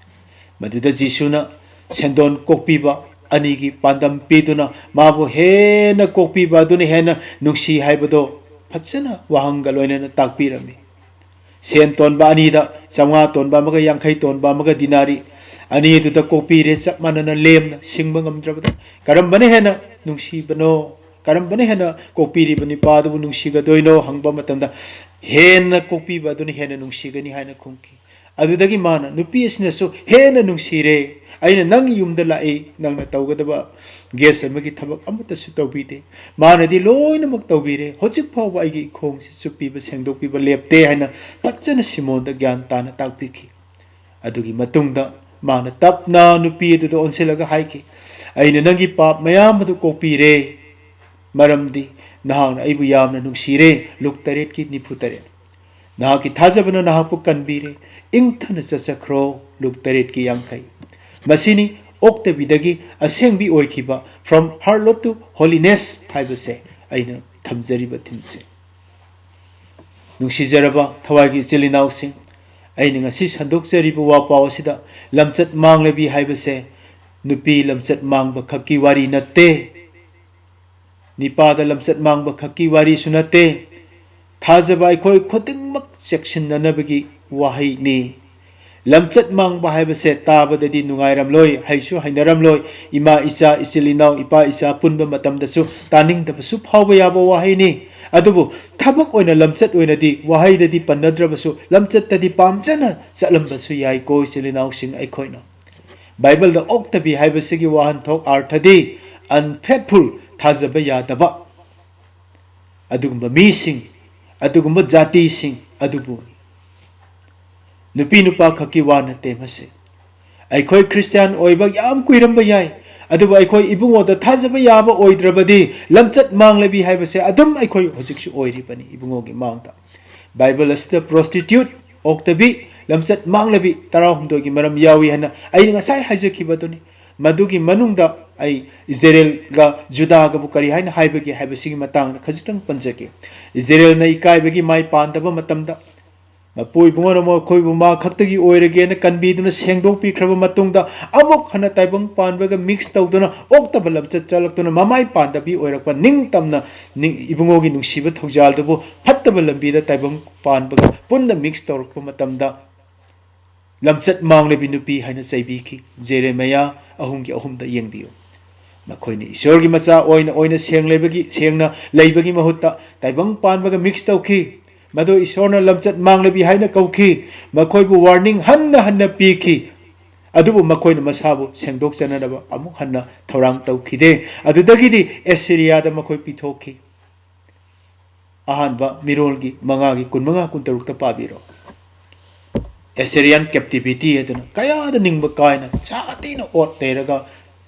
ꯃꯗꯨꯗ ꯖꯤꯁꯨꯅ ꯁꯦꯟꯗꯣꯟ ꯀꯣꯛꯄꯤꯕ ꯑꯅꯤꯒꯤ ꯄꯥꯟꯗꯝ ꯄꯤꯗꯨꯅ ꯃꯥꯕꯨ ꯍꯦꯟꯅ ꯀꯣꯛꯄꯤꯕ ꯑꯗꯨꯅ ꯍꯦꯟꯅ ꯅꯨꯡꯁꯤ ꯍꯥꯏꯕꯗꯣ ꯐꯖꯅ ꯋꯥꯍꯪꯒ ꯂꯣꯏꯅꯅ ꯇꯥꯛꯄꯤꯔꯝꯃꯤ꯫ ꯁꯦꯟ ꯇꯣꯟꯕ ꯑꯅꯤꯗ, ꯆꯥꯝꯃꯉꯥ ꯇꯣꯟꯕ ꯑꯃꯒ ꯌꯥꯡꯈꯩ ꯇꯣꯟꯕ ꯑꯃꯒ ꯗꯤꯅꯥꯔꯤ ꯑꯅꯤ ꯑꯗꯨꯗ ꯀꯣꯛꯄꯤꯔꯦ, ꯆꯞ ꯃꯥꯟꯅꯅ ꯂꯦꯝꯅ ꯁꯤꯡꯕ ꯉꯝꯗ꯭ꯔꯕꯗ ꯀꯔꯝꯕꯅ ꯍꯦꯟꯅ ꯅꯨꯡꯁꯤꯕꯅꯣ, ꯀꯔꯝꯕꯅ ꯍꯦꯟꯅ ꯀꯣꯛꯄꯤꯔꯤꯕ ꯅꯨꯄꯥ ꯑꯗꯨꯕꯨ ꯅꯨꯡꯁꯤꯒꯗꯣꯏꯅꯣ ꯍꯪꯕ ꯃꯇꯝꯗ, ꯍꯦꯟꯅ ꯀꯣꯛꯄꯤꯕ ꯑꯗꯨꯅ ꯍꯦꯟꯅ ꯅꯨꯡꯁꯤꯒꯅꯤ ꯍꯥꯏꯅ ꯈꯨꯝꯈꯤ꯫ ꯑꯗꯨꯗꯒꯤ ꯃꯥꯅ, "ꯅꯨꯄꯤ ꯑꯁꯤꯅꯁꯨ ꯍꯦꯟꯅ ꯅꯨꯡꯁꯤꯔꯦ, ꯑꯩꯅ ꯅꯪꯒꯤ ꯌꯨꯝꯗ ꯂꯥꯛꯏ, ꯅꯪꯅ ꯇꯧꯒꯗꯕ ꯒꯦꯁ ꯑꯃꯒꯤ ꯊꯕꯛ ꯑꯃꯠꯇꯁꯨ ꯇꯧꯕꯤꯗꯦ, ꯃꯥꯅꯗꯤ ꯂꯣꯏꯅꯃꯛ ꯇꯧꯕꯤꯔꯦ, ꯍꯧꯖꯤꯛ ꯐꯥꯎꯕ ꯑꯩꯒꯤ ꯏꯈꯣꯡꯁꯤ ꯆꯨꯞꯄꯤꯕ, ꯁꯦꯡꯗꯣꯛꯄꯤꯕ ꯂꯦꯞꯇꯦ" ꯍꯥꯏꯅ ꯐꯖꯅ ꯁꯤꯃꯣꯟꯗ ꯒ꯭ꯌꯥꯟ ꯇꯥꯅ ꯇꯥꯛꯄꯤꯈꯤ꯫ ꯑꯗꯨꯒꯤ ꯃꯇꯨꯡꯗ ꯃꯥꯅ ꯇꯞꯅ ꯅꯨꯄꯤ ꯑꯗꯨꯗ ꯑꯣꯟꯁꯤꯜꯂꯒ ꯍꯥꯏꯈꯤ, "ꯑꯩꯅ ꯅꯪꯒꯤ ꯄꯥꯞ ꯃꯌꯥꯝ ꯑꯗꯨ ꯀꯣꯛꯄꯤꯔꯦ, ꯃꯔꯝꯗꯤ ꯅꯍꯥꯛꯅ ꯑꯩꯕꯨ ꯌꯥꯝꯅ ꯅꯨꯡꯁꯤꯔꯦ"꯫ ꯂꯨꯛ ꯇꯔꯦꯠꯀꯤ ꯅꯤꯐꯨ ꯇꯔꯦꯠ꯫ "ꯅꯍꯥꯛꯀꯤ ꯊꯥꯖꯕꯅ ꯅꯍꯥꯛꯄꯨ ꯀꯟꯕꯤꯔꯦ, ꯏꯪꯊꯅ ꯆꯠꯆꯈ꯭ꯔꯣ"꯫ ꯂꯨꯛ ꯇꯔꯦꯠꯀꯤ ꯌꯥꯡꯈꯩ꯫ ꯃꯁꯤꯅꯤ ꯑꯣꯛꯇꯕꯤꯗꯒꯤ ꯑꯁꯦꯡꯕꯤ ꯑꯣꯏꯈꯤꯕ, from harlot to holiness ꯍꯥꯏꯕꯁꯦ ꯑꯩꯅ ꯊꯝꯖꯔꯤꯕ ꯊꯤꯝꯁꯦ꯫ ꯅꯨꯡꯁꯤꯖꯔꯕ ꯊꯋꯥꯏꯒꯤ ꯏꯆꯤꯜ ꯏꯅꯥꯎꯁꯤꯡ, ꯑꯩꯅ ꯉꯁꯤ ꯁꯟꯗꯣꯛꯆꯔꯤꯕ ꯋꯥ ꯄꯥꯎ ꯑꯁꯤꯗ ꯂꯝꯆꯠ ꯃꯥꯡꯂꯕꯤ ꯍꯥꯏꯕꯁꯦ ꯅꯨꯄꯤ ꯂꯝꯆꯠ ꯃꯥꯡꯕ ꯈꯛꯀꯤ ꯋꯥꯔꯤ ꯅꯠꯇꯦ꯫ ꯅꯤꯄꯥꯗ ꯂꯝꯆꯠ ꯃꯥꯡꯕ ꯈꯛꯀꯤ ꯋꯥꯔꯤꯁꯨ ꯅꯠꯇꯦ꯫ ꯊꯥꯖꯕ ꯑꯩꯈꯣꯏ ꯈꯨꯗꯤꯡꯃꯛ ꯆꯦꯛꯁꯤꯟꯅꯅꯕꯒꯤ ꯋꯥꯍꯩꯅꯤ꯫ ꯂꯝꯆꯠ ꯃꯥꯡꯕ ꯍꯥꯏꯕꯁꯦ ꯇꯥꯕꯗꯗꯤ ꯅꯨꯡꯉꯥꯏꯔꯝꯂꯣꯏ, ꯍꯩꯁꯨ ꯍꯩꯅꯔꯝꯂꯣꯏ꯫ ꯏꯃꯥ ꯏꯆꯥ, ꯏꯆꯤꯜ ꯏꯅꯥꯎ, ꯏꯄꯥ ꯏꯆꯥ ꯄꯨꯟꯕ ꯃꯇꯝꯗꯁꯨ ꯇꯥꯅꯤꯡꯗꯕꯁꯨ ꯐꯥꯎꯕ ꯌꯥꯕ ꯋꯥꯍꯩꯅꯤ꯫ ꯑꯗꯨꯕꯨ ꯊꯕꯛ ꯑꯣꯏꯅ ꯂꯝꯆꯠ ꯑꯣꯏꯅꯗꯤ ꯋꯥꯍꯩꯗꯗꯤ ꯄꯟꯅꯗ꯭ꯔꯕꯁꯨ ꯂꯝꯆꯠꯇꯗꯤ ꯄꯥꯝꯖꯅ ꯆꯠꯂꯝꯕꯁꯨ ꯌꯥꯏꯀꯣ, ꯏꯆꯤꯜ ꯏꯅꯥꯎꯁꯤꯡ ꯑꯩꯈꯣꯏꯅ꯫ ꯕꯥꯏꯕꯜꯗ ꯑꯣꯛꯇꯕꯤ ꯍꯥꯏꯕꯁꯤꯒꯤ ꯋꯥꯍꯟꯊꯣꯛ ꯑꯥꯔꯊꯗꯤ unfaithful, ꯊꯥꯖꯕ ꯌꯥꯗꯕ꯫ ꯑꯗꯨꯒꯨꯝꯕ ꯃꯤꯁꯤꯡ, ꯑꯗꯨꯒꯨꯝꯕ ꯖꯥꯇꯤꯁꯤꯡ ꯑꯗꯨꯕꯨ ꯅꯨꯄꯤ ꯅꯨꯄꯥ ꯈꯛꯀꯤ ꯋꯥ ꯅꯠꯇꯦ ꯃꯁꯤ꯫ ꯑꯩꯈꯣꯏ ꯈ꯭ꯔꯤꯁꯇꯤꯌꯥꯟ ꯑꯣꯏꯕ ꯌꯥꯝ ꯀꯨꯏꯔꯝꯕ ꯌꯥꯏ, ꯑꯗꯨꯕꯨ ꯑꯩꯈꯣꯏ ꯏꯕꯨꯡꯉꯣꯗ ꯊꯥꯖꯕ ꯌꯥꯕ ꯑꯣꯏꯗ꯭ꯔꯕꯗꯤ ꯂꯝꯆꯠ ꯃꯥꯡꯂꯕꯤ ꯍꯥꯏꯕꯁꯦ ꯑꯗꯨꯝ ꯑꯩꯈꯣꯏ ꯍꯧꯖꯤꯛꯁꯨ ꯑꯣꯏꯔꯤꯕꯅꯤ ꯏꯕꯨꯡꯉꯣꯒꯤ ꯃꯥꯡꯗ꯫ ꯕꯥꯏꯕꯜ ꯑꯁꯤꯗ prostitute, ꯑꯣꯛꯇꯕꯤ, ꯂꯝꯆꯠ ꯃꯥꯡꯂꯕꯤ ꯇꯔꯥꯍꯨꯝꯗꯣꯏꯒꯤ ꯃꯔꯝ ꯌꯥꯎꯏ ꯍꯥꯏꯅ ꯑꯩꯅ ꯉꯁꯥꯏ ꯍꯥꯏꯖꯈꯤꯕꯗꯨꯅꯤ꯫ ꯃꯗꯨꯒꯤ ꯃꯅꯨꯡꯗ ꯑꯩ ꯏꯖꯔꯦꯜꯒ ꯖꯨꯗꯥꯒꯕꯨ ꯀꯔꯤ ꯍꯥꯏꯅ ꯍꯥꯏꯕꯒꯦ ꯍꯥꯏꯕꯁꯤꯒꯤ ꯃꯇꯥꯡꯗ ꯈꯖꯤꯛꯇꯪ ꯄꯟꯖꯒꯦ꯫ ꯏꯖꯔꯦꯜꯅ ꯏꯀꯥꯏꯕꯒꯤ ꯃꯥꯏ ꯄꯥꯟꯗꯕ ꯃꯇꯝꯗ, ꯃꯄꯨ ꯏꯕꯨꯡꯉꯣꯅ ꯃꯈꯣꯏꯕꯨ ꯃꯥ ꯈꯛꯇꯒꯤ ꯑꯣꯏꯔꯒꯦꯅ ꯀꯟꯕꯤꯗꯨꯅ ꯁꯦꯡꯗꯣꯛꯄꯤꯈ꯭ꯔꯕ ꯃꯇꯨꯡꯗ, ꯑꯃꯨꯛ ꯍꯟꯅ ꯇꯥꯏꯕꯪ ꯄꯥꯟꯕꯒ mix ꯇꯧꯗꯨꯅ ꯑꯣꯛꯇꯕ ꯂꯝꯆꯠ ꯆꯠꯂꯛꯇꯨꯅ ꯃꯃꯥꯏ ꯄꯥꯟꯗꯕꯤ ꯑꯣꯏꯔꯛꯄ ꯅꯤꯡꯇꯝꯅ ꯅꯤꯡ-, ꯏꯕꯨꯡꯉꯣꯒꯤ ꯅꯨꯡꯁꯤꯕ ꯊꯧꯖꯥꯜꯗꯨꯕꯨ ꯐꯠꯇꯕ ꯂꯝꯕꯤꯗ ꯇꯥꯏꯕꯪ ꯄꯥꯟꯕꯒ ꯄꯨꯟꯅ mix ꯇꯧꯔꯛꯄ ꯃꯇꯝꯗ, ꯂꯝꯆꯠ ꯃꯥꯡꯂꯕꯤ ꯅꯨꯄꯤ ꯍꯥꯏꯅ ꯆꯩꯕꯤꯈꯤ꯫ ꯖꯦꯔꯦꯃꯌꯥ ꯑꯍꯨꯝꯒꯤ ꯑꯍꯨꯝꯗ ꯌꯦꯡꯕꯤꯌꯨ꯫ ꯃꯈꯣꯏꯅ ꯏꯁꯣꯔꯒꯤ ꯃꯆꯥ ꯑꯣꯏꯅ, ꯑꯣꯏꯅ ꯁꯦꯡꯂꯕꯒꯤ, ꯁꯦꯡꯅ ꯂꯩꯕꯒꯤ ꯃꯍꯨꯠꯇ ꯇꯥꯏꯕꯪ ꯄꯥꯟꯕꯒ mix ꯇꯧꯈꯤ꯫ ꯃꯗꯨ ꯏꯁꯣꯔꯅ ꯂꯝꯆꯠ ꯃꯥꯡꯂꯕꯤ ꯍꯥꯏꯅ ꯀꯧꯈꯤ꯫ ꯃꯈꯣꯏꯕꯨ warning ꯍꯟꯅ ꯍꯟꯅ ꯄꯤꯈꯤ꯫ ꯑꯗꯨꯕꯨ ꯃꯈꯣꯏꯅ ꯃꯁꯥꯕꯨ ꯁꯦꯡꯗꯣꯛꯆꯅꯅꯕ ꯑꯃꯨꯛ ꯍꯟꯅ ꯊꯧꯔꯥꯡ ꯇꯧꯈꯤꯗꯦ꯫ ꯑꯗꯨꯗꯒꯤꯗꯤ ꯑꯦꯁꯤꯔꯤꯌꯥꯗ ꯃꯈꯣꯏ ꯄꯤꯊꯣꯛꯈꯤ꯫ ꯑꯍꯥꯟꯕ ꯃꯤꯔꯣꯜꯒꯤ ꯃꯉꯥꯒꯤ ꯀꯨꯟꯃꯉꯥ, ꯀꯨꯟꯇꯔꯨꯛꯇ ꯄꯥꯕꯤꯔꯣ꯫ Assyrian captivity ꯍꯥꯏꯗꯅ ꯀꯌꯥꯗ ꯅꯤꯡꯕ ꯀꯥꯏꯅ ꯁꯥꯊꯤꯅ ꯑꯣꯠ ꯅꯩꯔꯒ,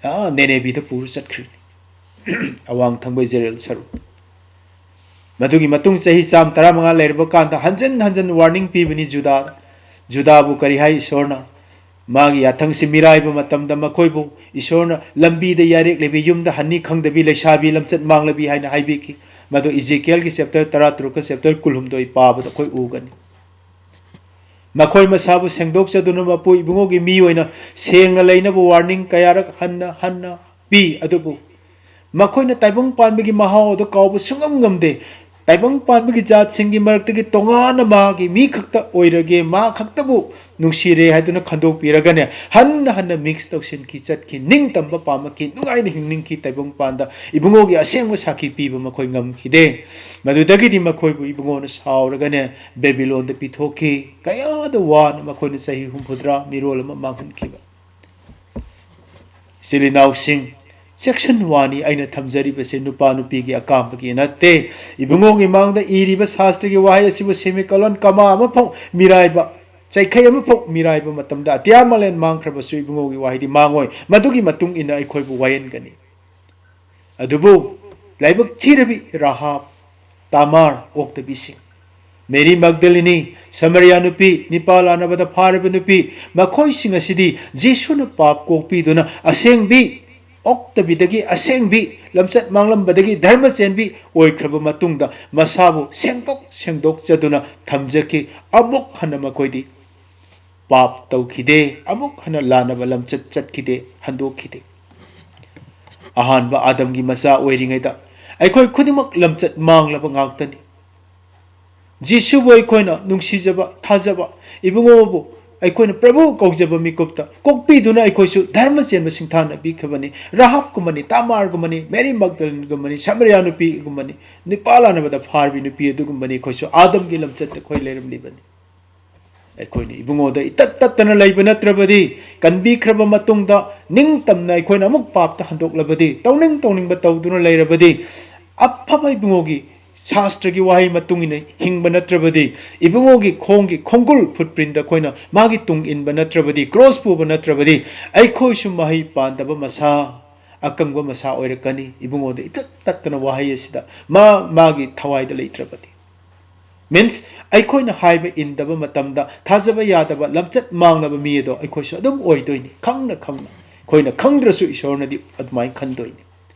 ꯑꯥ, ꯅꯦꯅꯦꯕꯤꯗ ꯄꯨꯔ ꯆꯠꯈ꯭ꯔꯤꯅꯤ꯫ ꯑꯋꯥꯡ ꯊꯪꯕ ꯏꯖꯔꯦꯜ ꯁꯔꯨꯛ꯫ ꯃꯗꯨꯒꯤ ꯃꯇꯨꯡ ꯆꯍꯤ ꯆꯥꯝ ꯇꯔꯥꯃꯉꯥ ꯂꯩꯔꯕ ꯀꯥꯟꯗ ꯍꯟꯖꯟ ꯍꯟꯖꯟ warning ꯄꯤꯕꯅꯤ ꯖꯨꯗꯥꯗ꯫ ꯖꯨꯗꯥꯕꯨ ꯀꯔꯤ ꯍꯥꯏ ꯏꯁꯣꯔꯅ? ꯃꯥꯒꯤ ꯌꯥꯊꯪꯁꯤ ꯃꯤꯔꯥꯏꯕ ꯃꯇꯝꯗ ꯃꯈꯣꯏꯕꯨ ꯏꯁꯣꯔꯅ ꯂꯝꯕꯤꯗ ꯌꯥꯔꯦꯛꯂꯕꯤ, ꯌꯨꯝꯗ ꯍꯟꯅꯤ ꯈꯪꯗꯕꯤ, ꯂꯩꯁꯥꯕꯤ ꯂꯝꯆꯠ ꯃꯥꯡꯂꯕꯤ ꯍꯥꯏꯅ ꯍꯥꯏꯕꯤꯈꯤ꯫ ꯃꯗꯨ ꯏꯖꯦꯀꯤꯌꯦꯜꯒꯤ ꯆꯦꯞꯇꯔ ꯇꯔꯥ ꯇꯔꯨꯛꯀ ꯆꯦꯞꯇꯔ ꯀꯨꯟꯍꯨꯝꯗꯣꯏ ꯄꯥꯕꯗ ꯑꯩꯈꯣꯏ ꯎꯒꯅꯤ꯫ ꯃꯈꯣꯏ ꯃꯁꯥꯕꯨ ꯁꯦꯡꯗꯣꯛꯆꯗꯨꯅ ꯃꯄꯨ ꯏꯕꯨꯡꯉꯣꯒꯤ ꯃꯤ ꯑꯣꯏꯅ ꯁꯦꯡꯅ ꯂꯩꯅꯕ ꯋꯥꯔꯅꯤꯡ ꯀꯌꯥꯔꯛ ꯍꯟꯅ ꯍꯟꯅ ꯄꯤ꯫ ꯑꯗꯨꯕꯨ ꯃꯈꯣꯏꯅ ꯇꯥꯏꯕꯪ ꯄꯥꯟꯕꯒꯤ ꯃꯍꯥꯎ ꯑꯗꯨ ꯀꯥꯎꯕ ꯁꯨꯡꯉꯝ ꯉꯝꯗꯦ꯫ ꯇꯥꯏꯕꯪ ꯄꯥꯟꯕꯒꯤ ꯖꯥꯠꯁꯤꯡꯒꯤ ꯃꯔꯛꯇꯒꯤ ꯇꯣꯉꯥꯟꯅ ꯃꯥꯒꯤ ꯃꯤ ꯈꯛꯇ ꯑꯣꯏꯔꯒꯦ, ꯃꯥ ꯈꯛꯇꯕꯨ ꯅꯨꯡꯁꯤꯔꯦ ꯍꯥꯏꯗꯨꯅ ꯈꯟꯗꯣꯛꯄꯤꯔꯒꯅꯦ, ꯍꯟꯅ ꯍꯟꯅ ꯃꯤꯛꯁ ꯇꯧꯁꯤꯟꯈꯤ, ꯆꯠꯈꯤ, ꯅꯤꯡꯇꯝꯕ ꯄꯥꯝꯃꯛꯈꯤ, ꯅꯨꯡꯉꯥꯏꯅ ꯍꯤꯡꯅꯤꯡꯈꯤ꯫ ꯇꯥꯏꯕꯪ ꯄꯥꯟꯗ ꯏꯕꯨꯡꯉꯣꯒꯤ ꯑꯁꯦꯡꯕ ꯁꯥꯈꯤ ꯄꯤꯕ ꯃꯈꯣꯏ ꯉꯝꯈꯤꯗꯦ꯫ ꯃꯗꯨꯗꯒꯤꯗꯤ ꯃꯈꯣꯏꯕꯨ ꯏꯕꯨꯡꯉꯣꯅ ꯁꯥꯎꯔꯒꯅꯦ, ꯕꯦꯕꯤꯂꯣꯟꯗ ꯄꯤꯊꯣꯛꯈꯤ꯫ ꯀꯌꯥꯗ ꯋꯥꯅ ꯃꯈꯣꯏꯅ ꯆꯍꯤ ꯍꯨꯝꯐꯨꯇꯔꯥ ꯃꯤꯔꯣꯜ ꯑꯃ ꯃꯥꯡꯍꯟꯈꯤꯕ꯫ ꯏꯆꯤꯜ ꯏꯅꯥꯎꯁꯤꯡ, ꯆꯦꯛꯁꯤꯟ ꯋꯥꯅꯤ ꯑꯩꯅ ꯊꯝꯖꯔꯤꯕꯁꯦ ꯅꯨꯄꯥ ꯅꯨꯄꯤꯒꯤ ꯑꯀꯥꯝꯕꯒꯤ ꯅꯠꯇꯦ꯫ ꯏꯕꯨꯡꯉꯣꯒꯤ ꯃꯥꯡꯗ ꯏꯔꯤꯕ ꯁꯥꯁꯇ꯭ꯔꯒꯤ ꯋꯥꯍꯩ ꯑꯁꯤꯕꯨ ꯁꯦꯃꯤꯀꯣꯂꯟ ꯀꯃꯥ ꯑꯃꯐꯥꯎ ꯃꯤꯔꯥꯏꯕ, ꯆꯩꯈꯩ ꯑꯃꯐꯥꯎ ꯃꯤꯔꯥꯏꯕ ꯃꯇꯝꯗ ꯑꯇꯤꯌꯥ ꯃꯥꯂꯦꯝ ꯃꯥꯡꯈ꯭ꯔꯕꯁꯨ ꯏꯕꯨꯡꯉꯣꯒꯤ ꯋꯥꯍꯩꯗꯤ ꯃꯥꯡꯉꯣꯏ꯫ ꯃꯗꯨꯒꯤ ꯃꯇꯨꯡ ꯏꯟꯅ ꯑꯩꯈꯣꯏꯕꯨ ꯋꯥꯌꯦꯟꯒꯅꯤ꯫ ꯑꯗꯨꯕꯨ ꯂꯥꯏꯕꯛ ꯊꯤꯔꯕꯤ ꯔꯥꯍꯥꯕ, ꯇꯥꯃꯥꯔ ꯑꯣꯛꯇꯕꯤꯁꯤꯡ, ꯃꯦꯔꯤ ꯃꯒꯗꯂꯤꯅꯤ, ꯁꯃꯔꯤꯌꯥ ꯅꯨꯄꯤ, ꯅꯤꯄꯥ ꯂꯥꯟꯅꯕꯗ ꯐꯥꯔꯕ ꯅꯨꯄꯤ, ꯃꯈꯣꯏꯁꯤꯡ ꯑꯁꯤꯗꯤ ꯖꯤꯁꯨꯅ ꯄꯥꯞ ꯀꯣꯛꯄꯤꯗꯨꯅ ꯑꯁꯦꯡꯕꯤ, ꯑꯣꯛꯇꯕꯤꯗꯒꯤ ꯑꯁꯦꯡꯕꯤ, ꯂꯝꯆꯠ ꯃꯥꯡꯂꯝꯕꯗꯒꯤ ꯙꯔꯃ ꯆꯦꯟꯕꯤ ꯑꯣꯏꯈ꯭ꯔꯕ ꯃꯇꯨꯡꯗ ꯃꯁꯥꯕꯨ ꯁꯦꯡꯗꯣꯛ ꯁꯦꯡꯗꯣꯛꯆꯗꯨꯅ ꯊꯝꯖꯈꯤ꯫ ꯑꯃꯨꯛ ꯍꯟꯅ ꯃꯈꯣꯏꯗꯤ ꯄꯥꯞ ꯇꯧꯈꯤꯗꯦ, ꯑꯃꯨꯛ ꯍꯟꯅ ꯂꯥꯟꯅꯕ ꯂꯝꯆꯠ ꯆꯠꯈꯤꯗꯦ, ꯍꯟꯗꯣꯛꯈꯤꯗꯦ꯫ ꯑꯍꯥꯟꯕ ꯑꯥꯗꯝꯒꯤ ꯃꯆꯥ ꯑꯣꯏꯔꯤꯉꯩꯗ ꯑꯩꯈꯣꯏ ꯈꯨꯗꯤꯡꯃꯛ ꯂꯝꯆꯠ ꯃꯥꯡꯂꯕ ꯉꯥꯛꯇꯅꯤ꯫ ꯖꯤꯁꯨꯕꯨ ꯑꯩꯈꯣꯏꯅ ꯅꯨꯡꯁꯤꯖꯕ, ꯊꯥꯖꯕ, ꯏꯕꯨꯡꯉꯣꯕꯨ ꯑꯩꯈꯣꯏꯅ ꯄ꯭ꯔꯚꯨ ꯀꯧꯖꯕ ꯃꯤꯀꯨꯞꯇ ꯀꯣꯛꯄꯤꯗꯨꯅ ꯑꯩꯈꯣꯏꯁꯨ ꯙꯔꯃ ꯆꯦꯟꯕ ꯁꯤꯡꯊꯥꯅꯕꯤꯈꯤꯕꯅꯤ꯫ ꯔꯥꯍꯥꯕꯀꯨꯝꯕꯅꯤ, ꯇꯥꯃꯥꯔꯒꯨꯝꯕꯅꯤ, ꯃꯦꯔꯤ ꯃꯒꯗꯂꯤꯟꯒꯨꯝꯕꯅꯤ, ꯁꯃꯔꯤꯌꯥ ꯅꯨꯄꯤꯒꯨꯝꯕꯅꯤ, ꯅꯤꯄꯥ ꯂꯥꯟꯅꯕꯗ ꯐꯥꯔꯕꯤ ꯅꯨꯄꯤ ꯑꯗꯨꯒꯨꯝꯕꯅꯤ꯫ ꯑꯩꯈꯣꯏꯁꯨ ꯑꯥꯗꯝꯒꯤ ꯂꯝꯆꯠꯇ ꯑꯩꯈꯣꯏ ꯂꯩꯔꯝꯂꯤꯕꯅꯤ꯫ ꯑꯩꯈꯣꯏꯅ ꯏꯕꯨꯡꯉꯣꯗ ꯏꯇꯠ ꯇꯠꯇꯅ ꯂꯩꯕ ꯅꯠꯇ꯭ꯔꯕꯗꯤ, ꯀꯟꯕꯤꯈ꯭ꯔꯕ ꯃꯇꯨꯡꯗ ꯅꯤꯡꯇꯝꯅ ꯑꯩꯈꯣꯏꯅ ꯑꯃꯨꯛ ꯄꯥꯞꯇ ꯍꯟꯗꯣꯛꯂꯕꯗꯤ, ꯇꯧꯅꯤꯡ ꯇꯧꯅꯤꯡꯕ ꯇꯧꯗꯨꯅ ꯂꯩꯔꯕꯗꯤ, ꯑꯐꯕ ꯏꯕꯨꯡꯉꯣꯒꯤ ꯁꯥꯁꯇ꯭ꯔꯒꯤ ꯋꯥꯍꯩ ꯃꯇꯨꯡ ꯏꯟꯅ ꯍꯤꯡꯕ ꯅꯠꯇ꯭ꯔꯕꯗꯤ, ꯏꯕꯨꯡꯉꯣꯒꯤ ꯈꯣꯡꯒꯤ ꯈꯣꯡꯒꯨꯜ ꯐꯨꯠꯄ꯭ꯔꯤꯟꯗ ꯑꯩꯈꯣꯏꯅ ꯃꯥꯒꯤ ꯇꯨꯡ ꯏꯟꯕ ꯅꯠꯇ꯭ꯔꯕꯗꯤ, ꯀ꯭ꯔꯣꯁ ꯄꯨꯕ ꯅꯠꯇ꯭ꯔꯕꯗꯤ, ꯑꯩꯈꯣꯏꯁꯨ ꯃꯍꯩ ꯄꯥꯟꯗꯕ ꯃꯁꯥ, ꯑꯀꯪꯕ ꯃꯁꯥ ꯑꯣꯏꯔꯛꯀꯅꯤ꯫ ꯏꯕꯨꯡꯉꯣꯗ ꯏꯇꯠ ꯇꯠꯇꯅ ꯋꯥꯍꯩ ꯑꯁꯤꯗ ꯃꯥ ꯃꯥꯒꯤ ꯊꯋꯥꯏꯗ ꯂꯩꯇ꯭ꯔꯕꯗꯤ꯫ Means, ꯑꯩꯈꯣꯏꯅ ꯍꯥꯏꯕ ꯏꯟꯗꯕ ꯃꯇꯝꯗ ꯊꯥꯖꯕ ꯌꯥꯗꯕ, ꯂꯝꯆꯠ ꯃꯥꯡꯂꯕ ꯃꯤ ꯑꯗꯣ ꯑꯩꯈꯣꯏꯁꯨ ꯑꯗꯨꯝ ꯑꯣꯏꯗꯣꯏꯅꯤ, ꯈꯪꯅ ꯈꯪꯅ꯫ ꯑꯩꯈꯣꯏꯅ ꯈꯪꯗ꯭ꯔꯁꯨ ꯏꯁꯣꯔꯅꯗꯤ ꯑꯗꯨꯃꯥꯏꯅ ꯈꯟꯗꯣꯏꯅꯤ꯫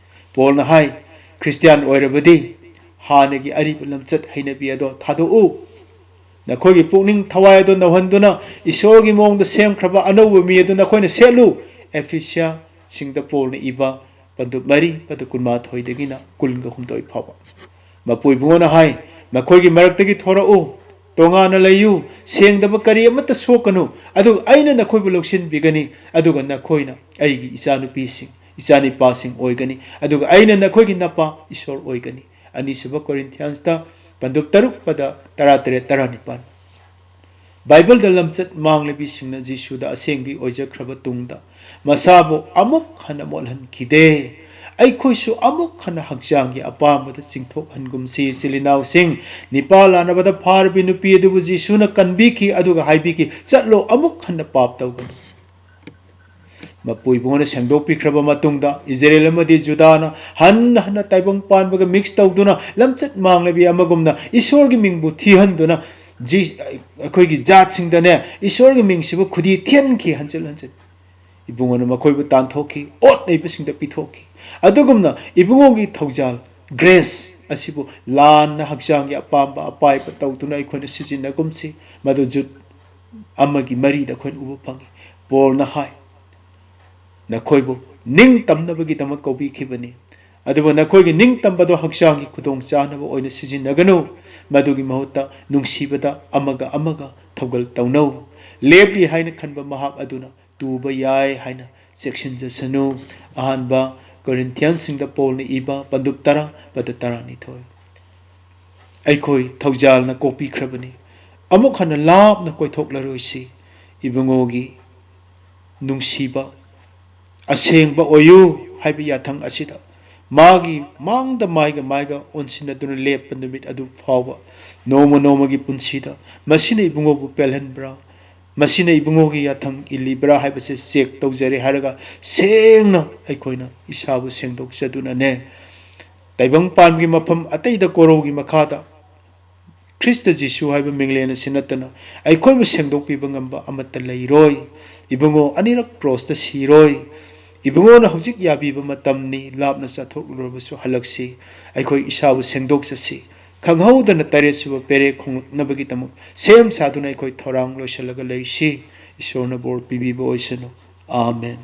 ꯄꯣꯜꯅ ꯍꯥꯏ, "ꯈ꯭ꯔꯤꯁꯇꯤꯌꯥꯟ ꯑꯣꯏꯔꯕꯗꯤ ꯍꯥꯟꯅꯒꯤ ꯑꯔꯤꯕ ꯂꯝꯆꯠ ꯍꯩꯅꯕꯤ ꯑꯗꯣ ꯊꯥꯗꯣꯛꯎ꯫ ꯅꯈꯣꯏꯒꯤ ꯄꯨꯛꯅꯤꯡ ꯊꯋꯥꯏ ꯑꯗꯣ ꯅꯧꯍꯟꯗꯨꯅ ꯏꯁꯣꯔꯒꯤ ꯃꯑꯣꯡꯗ ꯁꯦꯝꯈ꯭ꯔꯕ ꯑꯅꯧꯕ ꯃꯤ ꯑꯗꯨ ꯅꯈꯣꯏꯅ ꯁꯦꯠꯂꯨ"꯫ ꯑꯦꯐꯤꯁꯤꯌꯥꯁꯤꯡꯗ ꯄꯣꯜꯅ ꯏꯕ ꯄꯟꯗꯨꯞ ꯃꯔꯤ, ꯄꯟꯗꯨꯞ ꯀꯨꯟꯃꯥꯊꯣꯏꯗꯒꯤꯅ ꯀꯨꯟꯒ ꯍꯨꯝꯗꯣꯏ ꯐꯥꯎꯕ꯫ ꯃꯄꯨ ꯏꯕꯨꯡꯉꯣꯅ ꯍꯥꯏ, "ꯃꯈꯣꯏꯒꯤ ꯃꯔꯛꯇꯒꯤ ꯊꯣꯔꯛꯎ, ꯇꯣꯉꯥꯟꯅ ꯂꯩꯌꯨ, ꯁꯦꯡꯗꯕ ꯀꯔꯤ ꯑꯃꯠꯇ ꯁꯣꯛꯀꯅꯨ, ꯑꯗꯨꯒ ꯑꯩꯅ ꯅꯈꯣꯏꯕꯨ ꯂꯧꯁꯤꯟꯕꯤꯒꯅꯤ, ꯑꯗꯨꯒ ꯅꯈꯣꯏꯅ ꯑꯩꯒꯤ ꯏꯆꯥꯅꯨꯄꯤꯁꯤꯡ, ꯏꯆꯥꯅꯤꯄꯥꯁꯤꯡ ꯑꯣꯏꯒꯅꯤ, ꯑꯗꯨꯒ ꯑꯩꯅ ꯅꯈꯣꯏꯒꯤ ꯅꯄꯥ ꯏꯁꯣꯔ ꯑꯣꯏꯒꯅꯤ"꯫ ꯑꯅꯤꯁꯨꯕ ꯀꯣꯔꯤꯟꯊꯤꯌꯥꯟꯁꯇ ꯄꯟꯗꯨꯞ ꯇꯔꯨꯛ, ꯄꯗ ꯇꯔꯥꯇꯔꯦꯠ, ꯇꯔꯥꯅꯤꯄꯥꯟ꯫ ꯕꯥꯏꯕꯜꯗ ꯂꯝꯆꯠ ꯃꯥꯡꯂꯕꯤꯁꯤꯡꯅ ꯖꯤꯁꯨꯗ ꯑꯁꯦꯡꯕꯤ ꯑꯣꯏꯖꯈ꯭ꯔꯕ ꯇꯨꯡꯗ, ꯃꯁꯥꯕꯨ ꯑꯃꯨꯛ ꯍꯟꯅ ꯃꯣꯠꯍꯟꯈꯤꯗꯦ꯫ ꯑꯩꯈꯣꯏꯁꯨ ꯑꯃꯨꯛ ꯍꯟꯅ ꯍꯛꯆꯥꯡꯒꯤ ꯑꯄꯥꯝꯕꯗ ꯆꯤꯡꯊꯣꯛꯍꯟꯒꯨꯝꯁꯤ꯫ ꯏꯆꯤꯜ ꯏꯅꯥꯎꯁꯤꯡ, ꯅꯤꯄꯥ ꯂꯥꯟꯅꯕꯗ ꯐꯥꯔꯕꯤ ꯅꯨꯄꯤ ꯑꯗꯨꯕꯨ ꯖꯤꯁꯨꯅ ꯀꯟꯕꯤꯈꯤ, ꯑꯗꯨꯒ ꯍꯥꯏꯕꯤꯈꯤ, "ꯆꯠꯂꯣ, ꯑꯃꯨꯛ ꯍꯟꯅ ꯄꯥꯞ ꯇꯧꯒꯅꯨ"꯫ ꯃꯄꯨ ꯏꯕꯨꯡꯉꯣꯅ ꯁꯦꯡꯗꯣꯛꯄꯤꯈ꯭ꯔꯕ ꯃꯇꯨꯡꯗ, ꯏꯖꯔꯦꯜ ꯑꯃꯗꯤ ꯖꯨꯗꯥꯅ ꯍꯟꯅ ꯍꯟꯅ ꯇꯥꯏꯕꯪ ꯄꯥꯟꯕꯒ ꯃꯤꯛꯁ ꯇꯧꯗꯨꯅ, ꯂꯝꯆꯠ ꯃꯥꯡꯂꯕꯤ ꯑꯃꯒꯨꯝꯅ ꯏꯁꯣꯔꯒꯤ ꯃꯤꯡꯕꯨ ꯊꯤꯍꯟꯗꯨꯅ, ꯖꯤ-, ꯑꯩꯈꯣꯏꯒꯤ ꯖꯥꯠꯁꯤꯡꯗꯅꯦ, ꯏꯁꯣꯔꯒꯤ ꯃꯤꯡꯁꯤꯕꯨ ꯈꯨꯗꯤ ꯊꯤꯍꯟꯈꯤ ꯍꯟꯖꯤꯟ ꯍꯟꯖꯤꯟ꯫ ꯏꯕꯨꯡꯉꯣꯅ ꯃꯈꯣꯏꯕꯨ ꯇꯥꯟꯊꯣꯛꯈꯤ, ꯑꯣꯠ ꯅꯩꯕꯁꯤꯡꯗ ꯄꯤꯊꯣꯛꯈꯤ꯫ ꯑꯗꯨꯒꯨꯝꯅ ꯏꯕꯨꯡꯉꯣꯒꯤ ꯊꯧꯖꯥꯜ, ꯒ꯭ꯔꯦꯁ, ꯑꯁꯤꯕꯨ ꯂꯥꯟꯅ ꯍꯛꯆꯥꯡꯒꯤ ꯑꯄꯥꯝꯕ ꯑꯄꯥꯏꯕ ꯇꯧꯗꯨꯅ ꯑꯩꯈꯣꯏꯅ ꯁꯤꯖꯤꯟꯅꯒꯨꯝꯁꯤ꯫ ꯃꯗꯨ ꯖꯨꯠ ꯑꯃꯒꯤ ꯃꯔꯤꯗ ꯑꯩꯈꯣꯏꯅ ꯎꯕ ꯐꯪꯏ꯫ ꯄꯣꯜꯅ ꯍꯥꯏ, "ꯅꯈꯣꯏꯕꯨ ꯅꯤꯡꯇꯝꯅꯕꯒꯤꯗꯃꯛ ꯀꯧꯕꯤꯈꯤꯕꯅꯤ, ꯑꯗꯨꯕꯨ ꯅꯈꯣꯏꯒꯤ ꯅꯤꯡꯇꯝꯕꯗꯣ ꯍꯛꯆꯥꯡꯒꯤ ꯈꯨꯗꯣꯡꯆꯥꯅꯕ ꯑꯣꯏꯅ ꯁꯤꯖꯤꯟꯅꯒꯅꯨ, ꯃꯗꯨꯒꯤ ꯃꯍꯨꯠꯇ ꯅꯨꯡꯁꯤꯕꯗ ꯑꯃꯒ ꯑꯃꯒ ꯊꯧꯒꯜ ꯇꯧꯅꯧ"꯫ ꯂꯦꯞꯂꯤ ꯍꯥꯏꯅ ꯈꯟꯕ ꯃꯍꯥꯛ ꯑꯗꯨꯅ ꯇꯨꯕ ꯌꯥꯏ ꯍꯥꯏꯅ ꯆꯦꯛꯁꯤꯟꯖꯁꯅꯨ꯫ ꯑꯍꯥꯟꯕ ꯀꯣꯔꯤꯟꯊꯤꯌꯟꯁꯤꯡꯗ ꯄꯣꯜꯅ ꯏꯕ ꯄꯟꯗꯨꯞ ꯇꯔꯥ, ꯄꯗ ꯇꯔꯥꯅꯤꯊꯣꯏ꯫ ꯑꯩꯈꯣꯏ ꯊꯧꯖꯥꯜꯅ ꯀꯣꯛꯄꯤꯈ꯭ꯔꯕꯅꯤ꯫ ꯑꯃꯨꯛ ꯍꯟꯅ ꯂꯥꯞꯅ ꯀꯣꯏꯊꯣꯛꯂꯔꯣꯏꯁꯤ꯫ ꯏꯕꯨꯡꯉꯣꯒꯤ ꯅꯨꯡꯁꯤꯕ, ꯑꯁꯦꯡꯕ ꯑꯣꯏꯌꯨ ꯍꯥꯏꯕ ꯌꯥꯊꯪ ꯑꯁꯤꯗ ꯃꯥꯒꯤ ꯃꯥꯡꯗ ꯃꯥꯏꯒ ꯃꯥꯏꯒ ꯑꯣꯟꯁꯤꯟꯅꯗꯨꯅ ꯂꯦꯞꯄ ꯅꯨꯃꯤꯠ ꯑꯗꯨ ꯐꯥꯎꯕ ꯅꯣꯡꯃ ꯅꯣꯡꯃꯒꯤ ꯄꯨꯟꯁꯤꯗ ꯃꯁꯤꯅ ꯏꯕꯨꯡꯉꯣꯕꯨ ꯄꯦꯜꯍꯟꯕ꯭ꯔꯥ? ꯃꯁꯤꯅ ꯏꯕꯨꯡꯉꯣꯒꯤ ꯌꯥꯊꯪ ꯏꯜꯂꯤꯕ꯭ꯔꯥ ꯍꯥꯏꯕꯁꯦ ꯆꯦꯛ ꯇꯧꯖꯔꯦ ꯍꯥꯏꯔꯒ ꯁꯦꯡꯅ ꯑꯩꯈꯣꯏꯅ ꯏꯁꯥꯕꯨ ꯁꯦꯡꯗꯣꯛꯆꯗꯨꯅꯅꯦ, ꯇꯥꯏꯕꯪ ꯄꯥꯟꯕꯒꯤ ꯃꯐꯝ ꯑꯇꯩꯗ ꯀꯣꯔꯧꯒꯤ ꯃꯈꯥꯗ ꯈ꯭ꯔꯤꯁꯇ ꯖꯤꯁꯨ ꯍꯥꯏꯕ ꯃꯤꯡꯂꯦꯟ ꯑꯁꯤ ꯅꯠꯇꯅ ꯑꯩꯈꯣꯏꯕꯨ ꯁꯦꯡꯗꯣꯛꯄꯤꯕ ꯉꯝꯕ ꯑꯃꯠꯇ ꯂꯩꯔꯣꯏ꯫ ꯏꯕꯨꯡꯉꯣ, ꯑꯅꯤꯔꯛ ꯀ꯭ꯔꯣꯁꯇ ꯁꯤꯔꯣꯏ꯫ ꯏꯕꯨꯡꯉꯣꯅ ꯍꯧꯖꯤꯛ ꯌꯥꯕꯤꯕ ꯃꯇꯝꯅꯤ꯫ ꯂꯥꯞꯅ ꯆꯠꯊꯣꯛꯂꯨꯔꯕꯁꯨ ꯍꯜꯂꯛꯁꯤ꯫ ꯑꯩꯈꯣꯏ ꯏꯁꯥꯕꯨ ꯁꯦꯡꯗꯣꯛꯆꯁꯤ꯫ ꯈꯪꯍꯧꯗꯅ ꯇꯔꯦꯠ ꯁꯨꯕ ꯄꯦꯔꯦ ꯈꯣꯡꯂꯛꯅꯕꯒꯤꯗꯃꯛ ꯁꯦꯝ ꯁꯥꯗꯨꯅ ꯑꯩꯈꯣꯏ ꯊꯧꯔꯥꯡ ꯂꯣꯏꯁꯤꯜꯂꯒ ꯂꯩꯁꯤ꯫ ꯏꯁꯣꯔꯅ ꯕꯣꯔ ꯄꯤꯕꯤꯕ ꯑꯣꯏꯁꯅꯨ꯫ ꯑꯥꯃꯦꯟ꯫